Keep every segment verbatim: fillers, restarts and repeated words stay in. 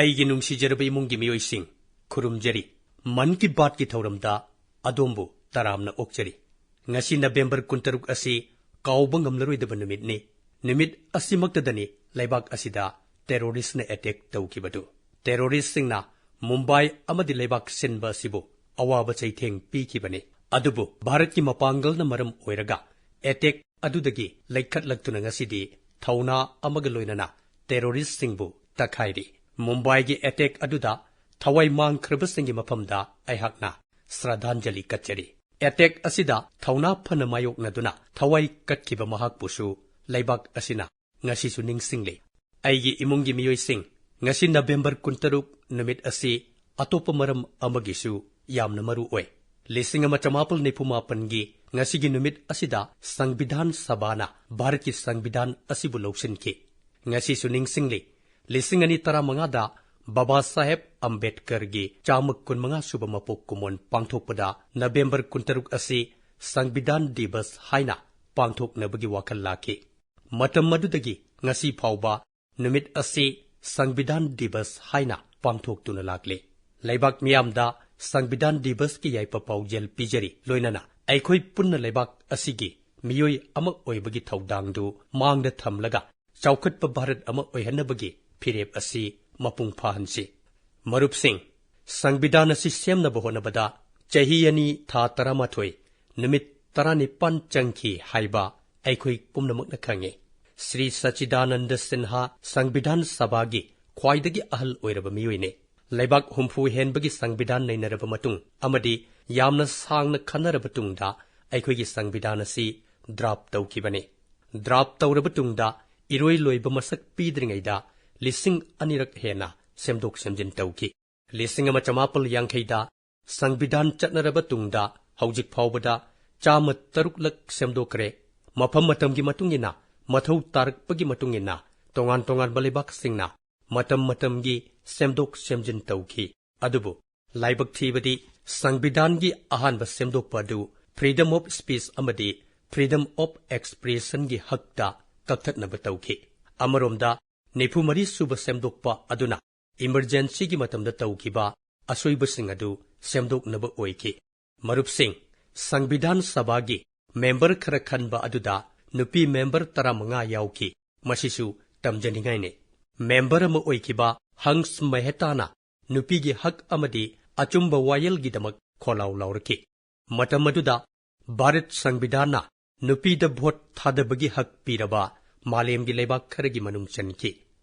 ꯑꯩꯒꯤ ꯅꯨꯡꯁꯤꯖꯔꯕ ꯏꯃꯨꯡꯒꯤ ꯃꯤꯑꯣꯏꯁꯤꯡ, ꯈꯨꯔꯨꯝꯖꯔꯤ꯫ ꯃꯟ ꯀꯤ ꯕꯥꯠꯀꯤ ꯊꯧꯔꯝꯗ ꯑꯗꯣꯝꯕꯨ ꯇꯔꯥꯝꯅ ꯑꯣꯛꯆꯔꯤ꯫ ꯉꯁꯤ ꯅꯕꯦꯝꯕꯔ ꯀꯨꯟꯇꯔꯨꯛ ꯑꯁꯤ ꯀꯥꯎꯕ ꯉꯝꯂꯔꯣꯏꯗꯕ ꯅꯨꯃꯤꯠꯅꯤ꯫ ꯅꯨꯃꯤꯠ ꯑꯁꯤꯃꯛꯇꯗꯅꯤ ꯂꯩꯕꯥꯛ ꯑꯁꯤꯗ ꯇꯦꯔꯣꯔꯤꯁꯅ ꯑꯦꯇꯦꯛ ꯇꯧꯈꯤꯕꯗꯨ꯫ ꯇꯦꯔꯣꯔꯤꯁꯁꯤꯡꯅ ꯃꯨꯝꯕꯥꯏ ꯑꯃꯗꯤ ꯂꯩꯕꯥꯛ ꯁꯤꯟꯕ ꯑꯁꯤꯕꯨ ꯑꯋꯥꯕ ꯆꯩꯊꯦꯡ ꯄꯤꯈꯤꯕꯅꯤ꯫ ꯑꯗꯨꯕꯨ ꯚꯥꯔꯠꯀꯤ ꯃꯄꯥꯡꯒꯜꯅ ꯃꯔꯝ ꯑꯣꯏꯔꯒ ꯑꯦꯇꯦꯛ ꯑꯗꯨꯗꯒꯤ ꯂꯩꯈꯠꯂꯛꯇꯨꯅ ꯉꯁꯤꯗꯤ ꯊꯧꯅꯥ ꯑꯃꯒ ꯂꯣꯏꯅꯅ ꯇꯦꯔꯣꯔꯤꯁꯁꯤꯡꯕꯨ ꯇꯛꯈꯥꯏꯔꯤ꯫ ꯃꯨꯝꯕꯥꯏꯒꯤ ꯑꯦꯇꯦꯛ ꯑꯗꯨꯗ ꯊꯋꯥꯏ ꯃꯥꯡꯈ꯭ꯔꯕꯁꯤꯡꯒꯤ ꯃꯐꯝꯗ ꯑꯩꯍꯥꯛꯅ ꯁ꯭ꯔꯗꯥꯟꯖꯂꯤ ꯀꯠꯆꯔꯤ꯫ ꯑꯦꯇꯦꯛ ꯑꯁꯤꯗ ꯊꯧꯅꯥ ꯐꯅ ꯃꯥꯌꯣꯛꯅꯗꯨꯅ ꯊꯋꯥꯏ ꯀꯠꯈꯤꯕ ꯃꯍꯥꯛꯄꯨꯁꯨ ꯂꯩꯕꯥꯛ ꯑꯁꯤꯅ ꯉꯁꯤꯁꯨ ꯅꯤꯡꯁꯤꯡꯂꯤ꯫ ꯑꯩꯒꯤ ꯏꯃꯨꯡꯒꯤ ꯃꯤꯑꯣꯏꯁꯤꯡ, ꯉꯁꯤ ꯅꯕꯦꯝꯕꯔ ꯀꯨꯟꯇꯔꯨꯛ ꯅꯨꯃꯤꯠ ꯑꯁꯤ ꯑꯇꯣꯞꯄ ꯃꯔꯝ ꯑꯃꯒꯤꯁꯨ ꯌꯥꯝꯅ ꯃꯔꯨ ꯑꯣꯏ꯫ ꯂꯤꯁꯤꯡ ꯑꯃ ꯆꯃꯥꯄꯜ ꯅꯤꯐꯨ ꯃꯥꯄꯟꯒꯤ ꯉꯁꯤꯒꯤ ꯅꯨꯃꯤꯠ ꯑꯁꯤꯗ ꯁꯪꯕꯤꯙꯥꯟ ꯁꯚꯥꯅ ꯚꯥꯔꯠꯀꯤ ꯁꯪꯕꯤꯙꯥꯟ ꯑꯁꯤꯕꯨ ꯂꯧꯁꯤꯟꯈꯤ꯫ ꯉꯁꯤꯁꯨ ꯅꯤꯡꯁꯤꯡꯂꯤ, ꯂꯤꯁꯤꯡ ꯑꯅꯤ ꯇꯔꯥꯃꯉꯥꯗ ꯕꯥꯕꯥ ꯁꯥꯍꯦꯕ ꯑꯝꯕꯦꯗꯀꯔꯒꯤ ꯆꯥꯝꯃ ꯀꯨꯟꯃꯉꯥ ꯁꯨꯕ ꯃꯄꯣꯛ ꯀꯨꯝꯑꯣꯟ ꯄꯥꯡꯊꯣꯛꯄꯗ ꯅꯕꯦꯝꯕꯔ ꯀꯨꯟꯇꯔꯨꯛ ꯑꯁꯤ ꯁꯪꯕꯤꯙꯥꯟ ꯗꯤꯕꯁ ꯍꯥꯏꯅ ꯄꯥꯡꯊꯣꯛꯅꯕꯒꯤ ꯋꯥꯈꯜ ꯂꯥꯛꯈꯤ꯫ ꯃꯇꯝ ꯑꯗꯨꯗꯒꯤ ꯉꯁꯤ ꯐꯥꯎꯕ ꯅꯨꯃꯤꯠ ꯑꯁꯤ ꯁꯪꯕꯤꯙꯥꯟ ꯗꯤꯕꯁ ꯍꯥꯏꯅ ꯄꯥꯡꯊꯣꯛꯇꯨꯅ ꯂꯥꯛꯂꯤ꯫ ꯂꯩꯕꯥꯛ ꯃꯤꯌꯥꯝꯗ ꯁꯪꯕꯤꯙꯥꯟ ꯗꯤꯕꯁꯀꯤ ꯌꯥꯏꯐ ꯄꯥꯎꯖꯦꯜ ꯄꯤꯖꯔꯤ, ꯂꯣꯏꯅꯅ ꯑꯩꯈꯣꯏ ꯄꯨꯟꯅ ꯂꯩꯕꯥꯛ ꯑꯁꯤꯒꯤ ꯃꯤꯑꯣꯏ ꯑꯃ ꯑꯣꯏꯕꯒꯤ ꯊꯧꯗꯥꯡꯗꯨ ꯃꯥꯡꯗ ꯊꯝꯂꯒ ꯆꯥꯎꯈꯠꯄ ꯚꯥꯔꯠ ꯑꯃ ꯑꯣꯏꯍꯟꯅꯕꯒꯤ ꯐꯤꯔꯦꯞ ꯑꯁꯤ ꯃꯄꯨꯡ ꯐꯥꯍꯟꯁꯤ꯫ ꯃꯔꯨꯞꯁꯤꯡ, ꯁꯪꯕꯤꯙꯥꯟ ꯑꯁꯤ ꯁꯦꯝꯅꯕ ꯍꯣꯠꯅꯕꯗ ꯆꯍꯤ ꯑꯅꯤ, ꯊꯥ ꯇꯔꯥꯃꯥꯊꯣꯏ, ꯅꯨꯃꯤꯠ ꯇꯔꯥꯅꯤꯄꯥꯟ ꯆꯪꯈꯤ ꯍꯥꯏꯕ ꯑꯩꯈꯣꯏ ꯄꯨꯝꯅꯃꯛꯅ ꯈꯪꯏ꯫ ꯁ꯭ꯔꯤ ꯁꯆꯤꯗꯥꯅꯟꯗ ꯁꯤꯟꯍꯥ ꯁꯪꯕꯤꯙꯥꯟ ꯁꯚꯥꯒꯤ ꯈ꯭ꯋꯥꯏꯗꯒꯤ ꯑꯍꯜ ꯑꯣꯏꯔꯕ ꯃꯤꯑꯣꯏꯅꯤ꯫ ꯂꯩꯕꯥꯛ ꯍꯨꯝꯐꯨ ꯍꯦꯟꯕꯒꯤ ꯁꯪꯕꯤꯙꯥꯟ ꯅꯩꯅꯔꯕ ꯃꯇꯨꯡ ꯑꯃꯗꯤ ꯌꯥꯝꯅ ꯁꯥꯡꯅ ꯈꯟꯅꯔꯕ ꯇꯨꯡꯗ ꯑꯩꯈꯣꯏꯒꯤ ꯁꯪꯕꯤꯙꯥꯟ ꯑꯁꯤ ꯗ꯭ꯔꯥꯐ ꯇꯧꯈꯤꯕꯅꯤ꯫ ꯗ꯭ꯔꯥꯐ ꯇꯧꯔꯕ ꯇꯨꯡꯗ ꯏꯔꯣꯏ ꯂꯣꯏꯕ ꯃꯁꯛ ꯄꯤꯗ꯭ꯔꯤꯉꯩꯗ ꯂꯤꯁꯤꯡ ꯑꯅꯤꯔꯛ ꯍꯦꯟꯅ ꯁꯦꯝꯗꯣꯛ ꯁꯦꯝꯖꯤꯟ ꯇꯧꯈꯤ꯫ ꯂꯤꯁꯤꯡ ꯑꯃ ꯆꯃꯥꯄꯜ ꯌꯥꯡꯈꯩꯗ ꯁꯪꯕꯤꯙꯥꯟ ꯆꯠꯅꯔꯕ ꯇꯨꯡꯗ ꯍꯧꯖꯤꯛ ꯐꯥꯎꯕꯗ ꯆꯥꯝꯃ ꯇꯔꯨꯛꯂꯛ ꯁꯦꯝꯗꯣꯛꯈ꯭ꯔꯦ꯫ ꯃꯐꯝ ꯃꯇꯝꯒꯤ ꯃꯇꯨꯡ ꯏꯟꯅ, ꯃꯊꯧ ꯇꯥꯔꯛꯄꯒꯤ ꯃꯇꯨꯡ ꯏꯟꯅ ꯇꯣꯉꯥꯟ ꯇꯣꯉꯥꯟꯕ ꯂꯩꯕꯥꯛꯁꯤꯡꯅ ꯃꯇꯝ ꯃꯇꯝꯒꯤ ꯁꯦꯝꯗꯣꯛ ꯁꯦꯝꯖꯤꯟ ꯇꯧꯈꯤ꯫ ꯑꯗꯨꯕꯨ ꯂꯥꯏꯕꯛ ꯊꯤꯕꯗꯤ ꯁꯪꯕꯤꯙꯥꯟꯒꯤ ꯑꯍꯥꯟꯕ ꯁꯦꯝꯗꯣꯛꯄ ꯑꯗꯨ freedom of speech ꯑꯃꯗꯤ freedom of expressionꯒꯤ ꯍꯛꯇ ꯀꯛꯊꯠꯅꯕ ꯇꯧꯈꯤ꯫ ꯑꯃꯔꯣꯝꯗ ꯅꯤꯐꯨ ꯃꯔꯤ ꯁꯨꯕ ꯁꯦꯝꯗꯣꯛꯄ ꯑꯗꯨꯅ ꯏꯃꯔꯖꯦꯟꯁꯤꯒꯤ ꯃꯇꯝꯗ ꯇꯧꯈꯤꯕ ꯑꯁꯣꯏꯕꯁꯤꯡ ꯑꯗꯨ ꯁꯦꯝꯗꯣꯛꯅꯕ ꯑꯣꯏꯈꯤ꯫ ꯃꯔꯨꯞꯁꯤꯡ, ꯁꯪꯕꯤꯙꯥꯟ ꯁꯚꯥꯒꯤ ꯃꯦꯝꯕꯔ ꯈꯔ ꯈꯟꯕ ꯑꯗꯨꯗ ꯅꯨꯄꯤ ꯃꯦꯝꯕꯔ ꯇꯔꯥꯃꯉꯥ ꯌꯥꯎꯈꯤ꯫ ꯃꯁꯤꯁꯨ ꯇꯝꯖꯅꯤꯡꯉꯥꯏꯅꯤ꯫ ꯃꯦꯝꯕꯔ ꯑꯃ ꯑꯣꯏꯈꯤꯕ ꯍꯪꯁ ꯃꯦꯍꯇꯥꯅ ꯅꯨꯄꯤꯒꯤ ꯍꯛ ꯑꯃꯗꯤ ꯑꯆꯨꯝꯕ ꯋꯥꯌꯦꯜꯒꯤꯗꯃꯛ ꯈꯣꯜꯂꯥꯎ ꯂꯥꯎꯔꯛꯈꯤ꯫ ꯃꯇꯝ ꯑꯗꯨꯗ ꯚꯥꯔꯠ ꯁꯪꯕꯤꯙꯥꯟꯅ ꯅꯨꯄꯤꯗ ꯚꯣꯠ ꯊꯥꯗꯕꯒꯤ ꯍꯛ ꯄꯤꯔꯕ ꯃꯥꯂꯦꯝꯒꯤ ꯂꯩꯕꯥꯛ ꯈꯔꯒꯤ ꯃꯅꯨꯡ ꯆꯟꯈꯤ꯫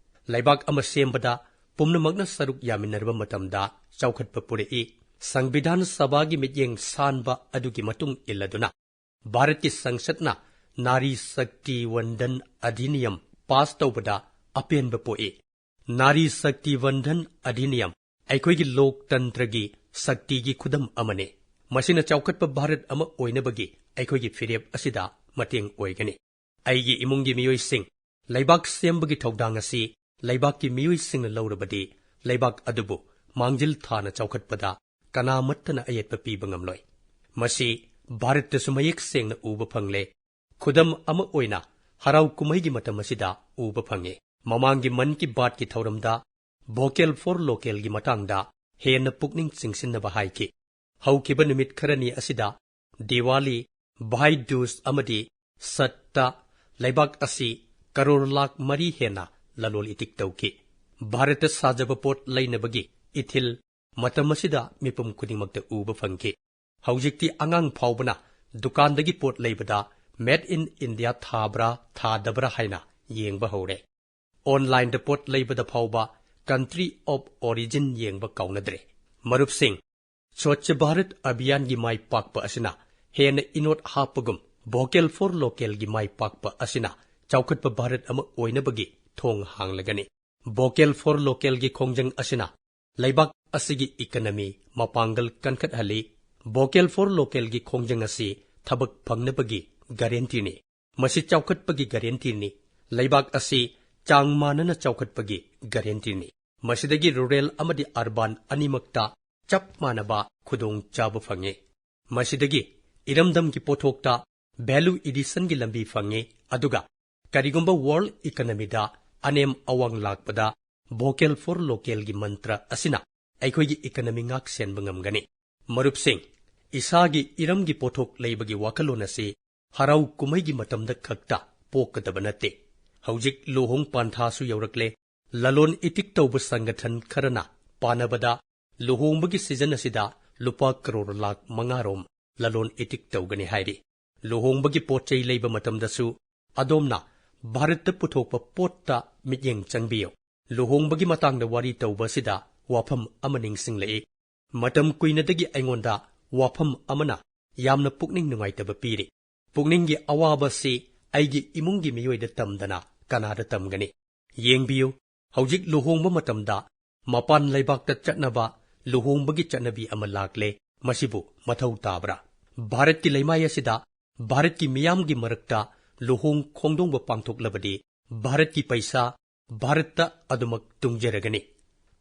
ꯂꯩꯕꯥꯛ ꯑꯃ ꯁꯦꯝꯕꯗ ꯄꯨꯝꯅꯃꯛꯅ ꯁꯔꯨꯛ ꯌꯥꯃꯤꯟꯅꯔꯕ ꯃꯇꯝꯗ ꯆꯥꯎꯈꯠꯄ ꯄꯨꯔꯛꯏ꯫ ꯁꯪꯕꯤꯙꯥꯟ ꯁꯚꯥꯒꯤ ꯃꯤꯠꯌꯦꯡ ꯁꯥꯟꯕ ꯑꯗꯨꯒꯤ ꯃꯇꯨꯡ ꯏꯜꯂꯗꯨꯅ ꯚꯥꯔꯠꯀꯤ ꯁꯪꯁꯠꯅ ꯅꯥꯔꯤ ꯁꯛꯇꯤ ꯋꯟꯗꯟ ꯑꯙꯤꯅꯤꯌꯝ ꯄꯥꯁ ꯇꯧꯕꯗ ꯑꯄꯦꯟꯕ ꯄꯣꯛꯏ꯫ ꯅꯥꯔꯤ ꯁꯛꯇꯤ ꯋꯟꯗꯟ ꯑꯙꯤꯅꯤꯌꯝ ꯑꯩꯈꯣꯏꯒꯤ ꯂꯣꯛꯇꯟꯇ꯭ꯔꯒꯤ ꯁꯛꯇꯤꯒꯤ ꯈꯨꯗꯝ ꯑꯃꯅꯤ꯫ ꯃꯁꯤꯅ ꯆꯥꯎꯈꯠꯄ ꯚꯥꯔꯠ ꯑꯃ ꯑꯣꯏꯅꯕꯒꯤ ꯑꯩꯈꯣꯏꯒꯤ ꯐꯤꯔꯦꯞ ꯑꯁꯤꯗ ꯃꯇꯦꯡ ꯑꯣꯏꯒꯅꯤ꯫ ꯑꯩꯒꯤ ꯏꯃꯨꯡꯒꯤ ꯃꯤꯑꯣꯏꯁꯤꯡ, ꯂꯩꯕꯥꯛ ꯁꯦꯝꯕꯒꯤ ꯊꯧꯗꯥꯡ ꯑꯁꯤ ꯂꯩꯕꯥꯛꯀꯤ ꯃꯤꯑꯣꯏꯁꯤꯡꯅ ꯂꯧꯔꯕꯗꯤ ꯂꯩꯕꯥꯛ ꯑꯗꯨꯕꯨ ꯃꯥꯡꯖꯤꯜ ꯊꯥꯅ ꯆꯥꯎꯈꯠꯄꯗ ꯀꯅꯥꯃꯠꯇꯅ ꯑꯌꯦꯠꯄ ꯄꯤꯕ ꯉꯝꯂꯣꯏ꯫ ꯃꯁꯤ ꯚꯥꯔꯠꯇꯁꯨ ꯃꯌꯦꯛ ꯁꯦꯡꯅ ꯎꯕ ꯐꯪꯂꯦ꯫ ꯈꯨꯗꯝ ꯑꯃ ꯑꯣꯏꯅ, ꯍꯔꯥꯎ ꯀꯨꯝꯍꯩꯒꯤ ꯃꯇꯝ ꯑꯁꯤꯗ ꯎꯕ ꯐꯪꯉꯤ꯫ ꯃꯃꯥꯡꯒꯤ ꯃꯟ ꯀꯤ ꯕꯥꯠꯀꯤ ꯊꯧꯔꯝꯗ Vocal for Localꯒꯤ ꯃꯇꯥꯡꯗ ꯍꯦꯟꯅ ꯄꯨꯛꯅꯤꯡ ꯆꯤꯡꯁꯤꯟꯅꯕ ꯍꯥꯏꯈꯤ꯫ ꯍꯧꯈꯤꯕ ꯅꯨꯃꯤꯠ ꯈꯔꯅꯤ ꯑꯁꯤꯗ ꯗꯤꯋꯥꯂꯤ, ꯚꯥꯏ ꯗꯨꯖ ꯑꯃꯗꯤ ꯁꯠꯇ ꯂꯩꯕꯥꯛ ꯑꯁꯤ ꯀꯔꯣꯔ ꯂꯥꯈ ꯃꯔꯤ ꯍꯦꯟꯅ ꯂꯂꯣꯜ ꯏꯇꯤꯛ ꯇꯧꯈꯤ꯫ ꯚꯥꯔꯠꯇ ꯁꯥꯖꯕ ꯄꯣꯠ ꯂꯩꯅꯕꯒꯤ ꯏꯊꯤꯜ ꯃꯇꯝ ꯑꯁꯤꯗ ꯃꯤꯄꯨꯝ ꯈꯨꯗꯤꯡꯃꯛꯇ ꯎꯕ ꯐꯪꯈꯤ꯫ ꯍꯧꯖꯤꯛꯇꯤ ꯑꯉꯥꯡ ꯐꯥꯎꯕꯅ ꯗꯨꯀꯥꯟꯗꯒꯤ ꯄꯣꯠ ꯂꯩꯕꯗ Made in India ꯊꯥꯕ꯭ꯔꯥ ꯊꯥꯗꯕ꯭ꯔꯥ ꯍꯥꯏꯅ ꯌꯦꯡꯕ ꯍꯧꯔꯦ꯫ ꯑꯣꯟꯂꯥꯏꯟꯗ ꯄꯣꯠ ꯂꯩꯕꯗ ꯐꯥꯎꯕ Country of Origin ꯌꯦꯡꯕ ꯀꯥꯎꯅꯗ꯭ꯔꯦ꯫ ꯃꯔꯨꯞꯁꯤꯡ, ꯁ꯭ꯋꯆ ꯚꯥꯔꯠ ꯑꯚꯤꯌꯥꯟꯒꯤ ꯃꯥꯏ ꯄꯥꯛꯄ ꯑꯁꯤꯅ ꯍꯦꯟꯅ ꯏꯅꯣꯠ ꯍꯥꯞꯄꯒꯨꯝ, Vocal for Localꯒꯤ ꯃꯥꯏ ꯄꯥꯛꯄ ꯑꯁꯤꯅ ꯆꯥꯎꯈꯠꯄ ꯚꯥꯔꯠ ꯑꯃ ꯑꯣꯏꯅꯕꯒꯤ ꯊꯣꯡ ꯍꯥꯡꯂꯒꯅꯤ꯫ Vocal for Localꯒꯤ ꯈꯣꯡꯖꯪ ꯑꯁꯤꯅ ꯂꯩꯕꯥꯛ ꯑꯁꯤꯒꯤ economy ꯃꯄꯥꯡꯒꯜ ꯀꯟꯈꯠꯍꯜꯂꯤ꯫ Vocal for Localꯒꯤ ꯈꯣꯡꯖꯪ ꯑꯁꯤ ꯊꯕꯛ ꯐꯪꯅꯕꯒꯤ guaranteeꯅꯤ꯫ ꯃꯁꯤ ꯆꯥꯎꯈꯠꯄꯒꯤ guaranteeꯅꯤ꯫ ꯂꯩꯕꯥꯛ ꯑꯁꯤ ꯆꯥꯡ ꯃꯥꯟꯅꯅ ꯆꯥꯎꯈꯠꯄꯒꯤ guaranteeꯅꯤ꯫ ꯃꯁꯤꯗꯒꯤ rural ꯑꯃꯗꯤ urban ꯑꯅꯤꯃꯛꯇ ꯆꯞ ꯃꯥꯟꯅꯕ ꯈꯨꯗꯣꯡꯆꯥꯕ ꯐꯪꯉꯤ꯫ ꯃꯁꯤꯗꯒꯤ ꯏꯔꯝꯗꯝꯒꯤ ꯄꯣꯠꯊꯣꯛꯇ value additionꯒꯤ ꯂꯝꯕꯤ ꯐꯪꯉꯤ, ꯑꯗꯨꯒ ꯀꯔꯤꯒꯨꯝꯕ world economyꯗ ꯑꯅꯦꯝ ꯑꯋꯥꯡ ꯂꯥꯛꯄꯗ Vocal for Localꯒꯤ ꯃꯟꯇ꯭ꯔ ꯑꯁꯤꯅ ꯑꯩꯈꯣꯏꯒꯤ economy ꯉꯥꯛ ꯁꯦꯟꯕ ꯉꯝꯒꯅꯤ꯫ ꯃꯔꯨꯞꯁꯤꯡ, ꯏꯁꯥꯒꯤ ꯏꯔꯝꯒꯤ ꯄꯣꯠꯊꯣꯛ ꯂꯩꯕꯒꯤ ꯋꯥꯈꯜꯂꯣꯟ ꯑꯁꯤ ꯍꯔꯥꯎ ꯀꯨꯝꯍꯩꯒꯤ ꯃꯇꯝꯗ ꯈꯛꯇ ꯄꯣꯛꯀꯗꯕ ꯅꯠꯇꯦ꯫ ꯍꯧꯖꯤꯛ ꯂꯨꯍꯣꯡ ꯄꯥꯟꯊꯥꯁꯨ ꯌꯧꯔꯛꯂꯦ꯫ ꯂꯂꯣꯟ ꯏꯇꯤꯛ ꯇꯧꯕ ꯁꯪꯒꯊꯟ ꯈꯔꯅ ꯄꯥꯅꯕꯗ ꯂꯨꯍꯣꯡꯕꯒꯤ season ꯑꯁꯤꯗ ꯂꯨꯄꯥ ꯀꯔꯣꯔ ꯂꯥꯈ ꯃꯉꯥ ꯔꯣꯝ ꯂꯂꯣꯟ ꯏꯇꯤꯛ ꯇꯧꯒꯅꯤ ꯍꯥꯏꯔꯤ꯫ ꯂꯨꯍꯣꯡꯕꯒꯤ ꯄꯣꯠ ꯆꯩ ꯂꯩꯕ ꯃꯇꯝꯗꯁꯨ ꯑꯗꯣꯝꯅ ꯚꯥꯔꯠꯇ ꯄꯨꯊꯣꯛꯄ ꯄꯣꯠꯇ ꯃꯤꯠꯌꯦꯡ ꯆꯪꯕꯤꯌꯨ꯫ ꯂꯨꯍꯣꯡꯕꯒꯤ ꯃꯇꯥꯡꯗ ꯋꯥꯔꯤ ꯇꯧꯕ ꯑꯁꯤꯗ ꯋꯥꯐꯝ ꯑꯃ ꯅꯤꯡꯁꯤꯡꯂꯛꯏ꯫ ꯃꯇꯝ ꯀꯨꯏꯅꯗꯒꯤ ꯑꯩꯉꯣꯟꯗ ꯋꯥꯐꯝ ꯑꯃꯅ ꯌꯥꯝꯅ ꯄꯨꯛꯅꯤꯡ ꯅꯨꯡꯉꯥꯏꯇꯕ ꯄꯤꯔꯤ꯫ ꯄꯨꯛꯅꯤꯡꯒꯤ ꯑꯋꯥꯕꯁꯤ ꯑꯩꯒꯤ ꯏꯃꯨꯡꯒꯤ ꯃꯤꯑꯣꯏꯗ ꯇꯝꯗꯅ ꯀꯅꯥꯗ ꯇꯝꯒꯅꯤ? ꯌꯦꯡꯕꯤꯌꯨ, ꯍꯧꯖꯤꯛ ꯂꯨꯍꯣꯡꯕ ꯃꯇꯝꯗ ꯃꯄꯥꯟ ꯂꯩꯕꯥꯛꯇ ꯆꯠꯅꯕ ꯂꯨꯍꯣꯡꯕꯒꯤ ꯆꯠꯅꯕꯤ ꯑꯃ ꯂꯥꯛꯂꯦ꯫ ꯃꯁꯤꯕꯨ ꯃꯊꯧ ꯇꯥꯕ꯭ꯔꯥ? ꯚꯥꯔꯠꯀꯤ ꯂꯩꯃꯥꯏ ꯑꯁꯤꯗ ꯚꯥꯔꯠꯀꯤ ꯃꯤꯌꯥꯝꯒꯤ ꯃꯔꯛꯇ ꯂꯨꯍꯣꯡ ꯈꯣꯡꯗꯣꯡꯕ ꯄꯥꯡꯊꯣꯛꯂꯕꯗꯤ ꯚꯥꯔꯠꯀꯤ ꯄꯩꯁꯥ ꯚꯥꯔꯠꯇ ꯑꯗꯨꯃꯛ ꯇꯨꯡꯖꯔꯒꯅꯤ꯫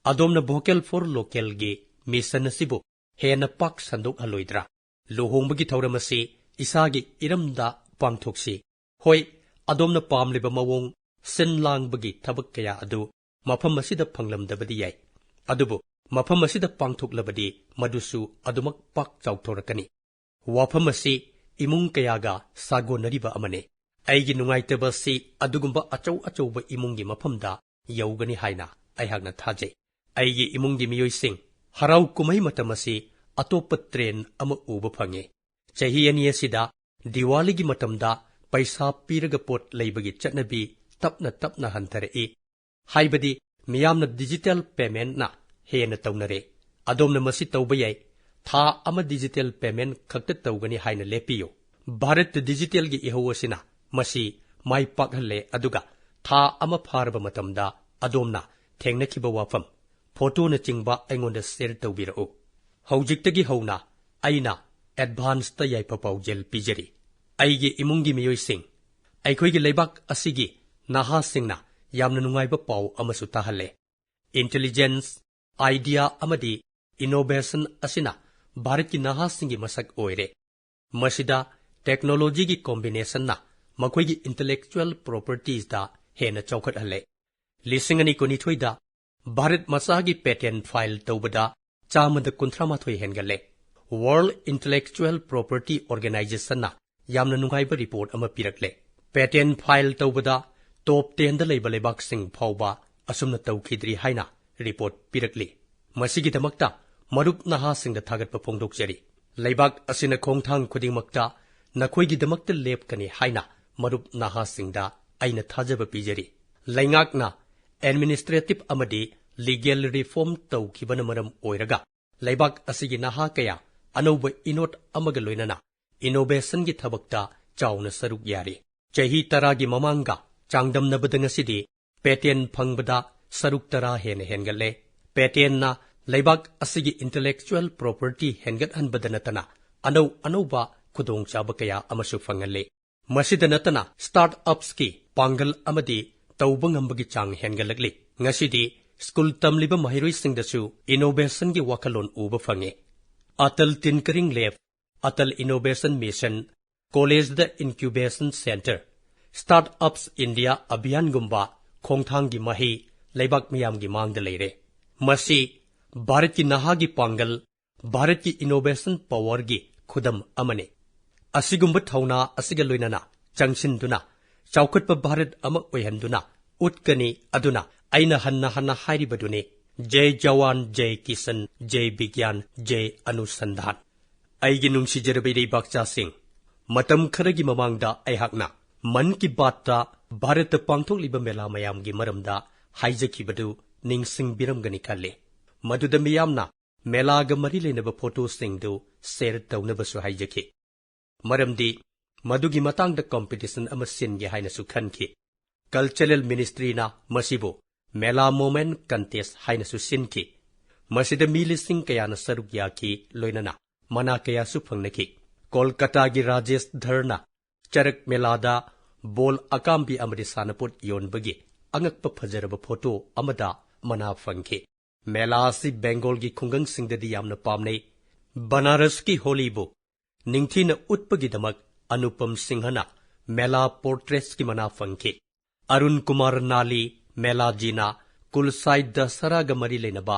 ꯑꯗꯣꯝꯅ Vocal for Localꯒꯤ mission ꯑꯁꯤꯕꯨ ꯍꯦꯟꯅ ꯄꯥꯛ ꯁꯟꯗꯣꯛꯍꯜꯂꯣꯏꯗ꯭ꯔꯥ? ꯂꯨꯍꯣꯡꯕꯒꯤ ꯊꯧꯔꯝ ꯑꯁꯤ ꯏꯁꯥꯒꯤ ꯏꯔꯝꯗ ꯄꯥꯡꯊꯣꯛꯁꯤ꯫ ꯍꯣꯏ, ꯑꯗꯣꯝꯅ ꯄꯥꯝꯂꯤꯕ ꯃꯑꯣꯡ ꯁꯤꯟ ꯂꯥꯡꯕꯒꯤ ꯊꯕꯛ ꯀꯌꯥ ꯑꯗꯨ ꯃꯐꯝ ꯑꯁꯤꯗ ꯐꯪꯂꯝꯗꯕꯗꯤ ꯌꯥꯏ, ꯑꯗꯨꯕꯨ ꯃꯐꯝ ꯑꯁꯤꯗ ꯄꯥꯡꯊꯣꯛꯂꯕꯗꯤ ꯃꯗꯨꯁꯨ ꯑꯗꯨꯃꯛ ꯄꯥꯛ ꯆꯥꯎꯊꯣꯔꯛꯀꯅꯤ꯫ ꯋꯥꯐꯝ ꯑꯁꯤ ꯏꯃꯨꯡ ꯀꯌꯥꯒ ꯁꯥꯒꯣꯟꯅꯔꯤꯕ ꯑꯃꯅꯤ꯫ ꯑꯩꯒꯤ ꯅꯨꯡꯉꯥꯏꯇꯕ ꯑꯁꯤ ꯑꯗꯨꯒꯨꯝꯕ ꯑꯆꯧ ꯑꯆꯧꯕ ꯏꯃꯨꯡꯒꯤ ꯃꯐꯝꯗ ꯌꯧꯒꯅꯤ ꯍꯥꯏꯅ ꯑꯩꯍꯥꯛꯅ ꯊꯥꯖꯩ꯫ ꯑꯩꯒꯤ ꯏꯃꯨꯡꯒꯤ ꯃꯤꯑꯣꯏꯁꯤꯡ ꯍꯔꯥꯎ ꯀꯨꯝꯍꯩ ꯃꯇꯝ ꯑꯁꯤ ꯑꯇꯣꯞꯄ trend ꯑꯃ ꯎꯕ ꯐꯪꯉꯤ꯫ ꯆꯍꯤ ꯑꯅꯤ ꯑꯁꯤꯗ ꯗꯤꯋꯥꯂꯤꯒꯤ ꯃꯇꯝꯗ ꯄꯩꯁꯥ ꯄꯤꯔꯒ ꯄꯣꯠ ꯂꯩꯕꯒꯤ ꯆꯠꯅꯕꯤ ꯇꯞꯅ ꯇꯞꯅ ꯍꯟꯊꯔꯛꯏ꯫ ꯍꯥꯏꯕꯗꯤ ꯃꯤꯌꯥꯝꯅ digital paymentꯅ ꯍꯦꯟꯅ ꯇꯧꯅꯔꯦ꯫ ꯑꯗꯣꯝꯅ ꯃꯁꯤ ꯇꯧꯕ ꯌꯥꯏ꯫ ꯊꯥ ꯑꯃ digital payment ꯈꯛꯇ ꯇꯧꯒꯅꯤ ꯍꯥꯏꯅ ꯂꯦꯞꯄꯤꯌꯨ꯫ ꯚꯥꯔꯠꯇ digitalꯒꯤ ꯏꯍꯧ ꯑꯁꯤꯅ ꯃꯁꯤ ꯃꯥꯏ ꯄꯥꯛꯍꯜꯂꯦ, ꯑꯗꯨꯒ ꯊꯥ ꯑꯃ ꯐꯥꯔꯕ ꯃꯇꯝꯗ ꯑꯗꯣꯝꯅ ꯊꯦꯡꯅꯈꯤꯕ ꯋꯥꯐꯝ, photoꯅꯆꯤꯡꯕ ꯑꯩꯉꯣꯟꯗ share ꯇꯧꯕꯤꯔꯛꯎ꯫ ꯍꯧꯖꯤꯛꯇꯒꯤ ꯍꯧꯅ ꯑꯩꯅ advanceꯇ ꯌꯥꯏꯐ ꯄꯥꯎꯖꯦꯜ ꯄꯤꯖꯔꯤ꯫ ꯑꯩꯒꯤ ꯏꯃꯨꯡꯒꯤ ꯃꯤꯑꯣꯏꯁꯤꯡ, ꯑꯩꯈꯣꯏꯒꯤ ꯂꯩꯕꯥꯛ ꯑꯁꯤꯒꯤ ꯅꯍꯥꯁꯤꯡꯅ ꯌꯥꯝꯅ ꯅꯨꯡꯉꯥꯏꯕ ꯄꯥꯎ ꯑꯃꯁꯨ ꯇꯥꯍꯜꯂꯦ꯫ Intelligence, idea ꯑꯃꯗꯤ innovation ꯑꯁꯤꯅ ꯚꯥꯔꯠꯀꯤ ꯅꯍꯥꯁꯤꯡꯒꯤ ꯃꯁꯛ ꯑꯣꯏꯔꯦ꯫ ꯃꯁꯤꯗ technologyꯒꯤ combinationꯅ ꯃꯈꯣꯏꯒꯤ intellectual propertiesꯗ ꯍꯦꯟꯅ ꯆꯥꯎꯈꯠꯍꯜꯂꯦ꯫ ꯂꯤꯁꯤꯡ ꯑꯅꯤ ꯀꯨꯟꯅꯤꯊꯣꯏꯗ ꯚꯥꯔꯠ ꯃꯆꯥꯒꯤ patent file ꯇꯧꯕꯗ ꯆꯥꯝꯃꯗ ꯀꯨꯟꯊ꯭ꯔꯥ ꯃꯥꯊꯣꯏ ꯍꯦꯟꯒꯠꯂꯦ꯫ World Intellectual Property Organizationꯅ ꯌꯥꯝꯅ ꯅꯨꯡꯉꯥꯏꯕ report ꯑꯃ ꯄꯤꯔꯛꯂꯦ꯫ Patent file ꯇꯧꯕꯗ top tenꯗ ꯂꯩꯕ ꯂꯩꯕꯥꯛꯁꯤꯡ ꯐꯥꯎꯕ ꯑꯁꯨꯝꯅ ꯇꯧꯈꯤꯗ꯭ꯔꯤ ꯍꯥꯏꯅ report ꯄꯤꯔꯛꯂꯤ꯫ ꯃꯁꯤꯒꯤꯗꯃꯛꯇ ꯃꯔꯨꯞ ꯅꯍꯥꯁꯤꯡꯗ ꯊꯥꯒꯠꯄ ꯐꯣꯡꯗꯣꯛꯆꯔꯤ꯫ ꯂꯩꯕꯥꯛ ꯑꯁꯤꯅ ꯈꯣꯡꯊꯥꯡ ꯈꯨꯗꯤꯡꯃꯛꯇ ꯅꯈꯣꯏꯒꯤꯗꯃꯛꯇ ꯂꯦꯞꯀꯅꯤ ꯍꯥꯏꯅ ꯃꯔꯨꯞ ꯅꯍꯥꯁꯤꯡꯗ ꯑꯩꯅ ꯊꯥꯖꯕ ꯄꯤꯖꯔꯤ꯫ ꯂꯩꯉꯥꯛꯅ administrative ꯑꯃꯗꯤ legal reform ꯇꯧꯈꯤꯕꯅ ꯃꯔꯝ ꯑꯣꯏꯔꯒ ꯂꯩꯕꯥꯛ ꯑꯁꯤꯒꯤ ꯅꯍꯥ ꯀꯌꯥ ꯑꯅꯧꯕ ꯏꯅꯣꯠ ꯑꯃꯒ ꯂꯣꯏꯅꯅ innovationꯒꯤ ꯊꯕꯛꯇ ꯆꯥꯎꯅ ꯁꯔꯨꯛ ꯌꯥꯔꯤ꯫ ꯆꯍꯤ ꯇꯔꯥꯒꯤ ꯃꯃꯥꯡꯒ ꯆꯥꯡꯗꯝꯅꯕꯗ ꯉꯁꯤꯗꯤ patent ꯐꯪꯕꯗ ꯁꯔꯨꯛ ꯇꯔꯥ ꯍꯦꯟꯅ ꯍꯦꯟꯒꯠꯂꯦ꯫ Patentꯅ ꯂꯩꯕꯥꯛ ꯑꯁꯤꯒꯤ intellectual property ꯍꯦꯟꯒꯠꯍꯟꯕꯗ ꯅꯠꯇꯅ ꯑꯅꯧ ꯑꯅꯧꯕ ꯈꯨꯗꯣꯡꯆꯥꯕ ꯀꯌꯥ ꯑꯃꯁꯨ ꯐꯪꯍꯜꯂꯦ꯫ ꯃꯁꯤꯗ ꯅꯠꯇꯅ startupsꯀꯤ ꯄꯥꯡꯒꯜ ꯑꯃꯗꯤ ꯇꯧꯕ ꯉꯝꯕꯒꯤ ꯆꯥꯡ ꯍꯦꯟꯒꯠꯂꯛꯂꯤ꯫ ꯉꯁꯤꯗꯤ ꯁ꯭ꯀꯨꯜ ꯇꯝꯂꯤꯕ ꯃꯍꯩꯔꯣꯏꯁꯤꯡꯗꯁꯨ innovationꯒꯤ ꯋꯥꯈꯜꯂꯣꯟ ꯎꯕ ꯐꯪꯉꯤ꯫ Atal Tinkering Lab, Atal Innovation Mission, Collegeꯗ Incubation Centre, Startups India ꯑꯚꯤꯌꯥꯟꯒꯨꯝꯕ ꯈꯣꯡꯊꯥꯡꯒꯤ ꯃꯍꯩ ꯂꯩꯕꯥꯛ ꯃꯤꯌꯥꯝꯒꯤ ꯃꯥꯡꯗ ꯂꯩꯔꯦ꯫ ꯃꯁꯤ ꯚꯥꯔꯠꯀꯤ ꯅꯍꯥꯒꯤ ꯄꯥꯡꯒꯜ, ꯚꯥꯔꯠꯀꯤ innovation powerꯒꯤ ꯈꯨꯗꯝ ꯑꯃꯅꯤ꯫ ꯑꯁꯤꯒꯨꯝꯕ ꯊꯧꯅꯥ ꯑꯁꯤꯒ ꯂꯣꯏꯅꯅ ꯆꯪꯁꯤꯟꯗꯨꯅ ꯆꯥꯎꯈꯠꯄ ꯚꯥꯔꯠ ꯑꯃ ꯑꯣꯏꯍꯟꯗꯨꯅ ꯎꯠꯀꯅꯤ꯫ ꯑꯗꯨꯅ ꯑꯩꯅ ꯍꯟꯅ ꯍꯟꯅ ꯍꯥꯏꯔꯤꯕꯗꯨꯅꯤ, Jai Jawan, Jai Kisan, Jai Vigyan, Jai Anusandhan꯫ ꯑꯩꯒꯤ ꯅꯨꯡꯁꯤꯖꯔꯕ ꯏꯔꯩꯕꯥꯛꯆꯥꯁꯤꯡ, ꯃꯇꯝ ꯈꯔꯒꯤ ꯃꯃꯥꯡꯗ ꯑꯩꯍꯥꯛꯅ ꯃꯟ ꯀꯤ ꯕꯥꯠꯇ ꯚꯥꯔꯠꯇ ꯄꯥꯡꯊꯣꯛꯂꯤꯕ ꯃꯦꯂꯥ ꯃꯌꯥꯝꯒꯤ ꯃꯔꯝꯗ ꯍꯥꯏꯖꯈꯤꯕꯗꯨ ꯅꯤꯡꯁꯤꯡꯕꯤꯔꯝꯒꯅꯤ ꯈꯜꯂꯤ꯫ ꯃꯗꯨꯗ ꯃꯤꯌꯥꯝꯅ ꯃꯦꯂꯥꯒ ꯃꯔꯤ ꯂꯩꯅꯕ ꯐꯣꯇꯣꯁꯤꯡꯗꯨ share ꯇꯧꯅꯕꯁꯨ ꯍꯥꯏꯖꯈꯤ꯫ ꯃꯔꯝꯗꯤ ꯃꯗꯨꯒꯤ ꯃꯇꯥꯡꯗ competition ꯑꯃ ꯁꯤꯟꯒꯦ ꯍꯥꯏꯅꯁꯨ ꯈꯟꯈꯤ꯫ Cultural Ministryꯅ ꯃꯁꯤꯕꯨ ꯃꯦꯂꯥ ꯃꯣꯃꯦꯟ ꯀꯟꯇꯦꯁ ꯍꯥꯏꯅꯁꯨ ꯁꯤꯟꯈꯤ꯫ ꯃꯁꯤꯗ ꯃꯤ ꯂꯤꯁꯤꯡ ꯀꯌꯥꯅ ꯁꯔꯨꯛ ꯌꯥꯈꯤ, ꯂꯣꯏꯅꯅ ꯃꯅꯥ ꯀꯌꯥꯁꯨ ꯐꯪꯅꯈꯤ꯫ ꯀꯣꯜꯀꯇꯥꯒꯤ ꯔꯥꯖꯦꯁ ꯙꯔꯅ ꯆꯔꯛ ꯃꯦꯂꯥꯗ ꯕꯣꯜ ꯑꯀꯥꯝꯕꯤ ꯑꯃꯗꯤ ꯁꯥꯟꯅꯄꯣꯠ ꯌꯣꯟꯕꯒꯤ ꯑꯉꯛꯄ ꯐꯖꯔꯕ ꯐꯣꯇꯣ ꯑꯃꯗ ꯃꯅꯥ ꯐꯪꯈꯤ꯫ ꯃꯦꯂꯥ ꯑꯁꯤ ꯕꯦꯡꯒꯣꯜꯒꯤ ꯈꯨꯡꯒꯪꯁꯤꯡꯗꯗꯤ ꯌꯥꯝꯅ ꯄꯥꯝꯅꯩ꯫ ꯕꯅꯥꯔꯁꯀꯤ ꯍꯣꯂꯤꯕꯨ ꯅꯤꯡꯊꯤꯅ ꯎꯠꯄꯒꯤꯗꯃꯛ ꯑꯅꯨꯄꯝ ꯁꯤꯡꯍꯅ ꯃꯦꯂꯥ ꯄꯣꯔꯇ꯭ꯔꯦꯠꯁꯀꯤ ꯃꯅꯥ ꯐꯪꯈꯤ꯫ ꯑꯔꯨꯟ ꯀꯨꯃꯥꯔ ꯅꯥꯂꯤ, ꯃꯦꯂꯥꯖꯤꯅ ꯀꯨꯜꯁꯥꯏ ꯗꯁꯍꯔꯥꯒ ꯃꯔꯤ ꯂꯩꯅꯕ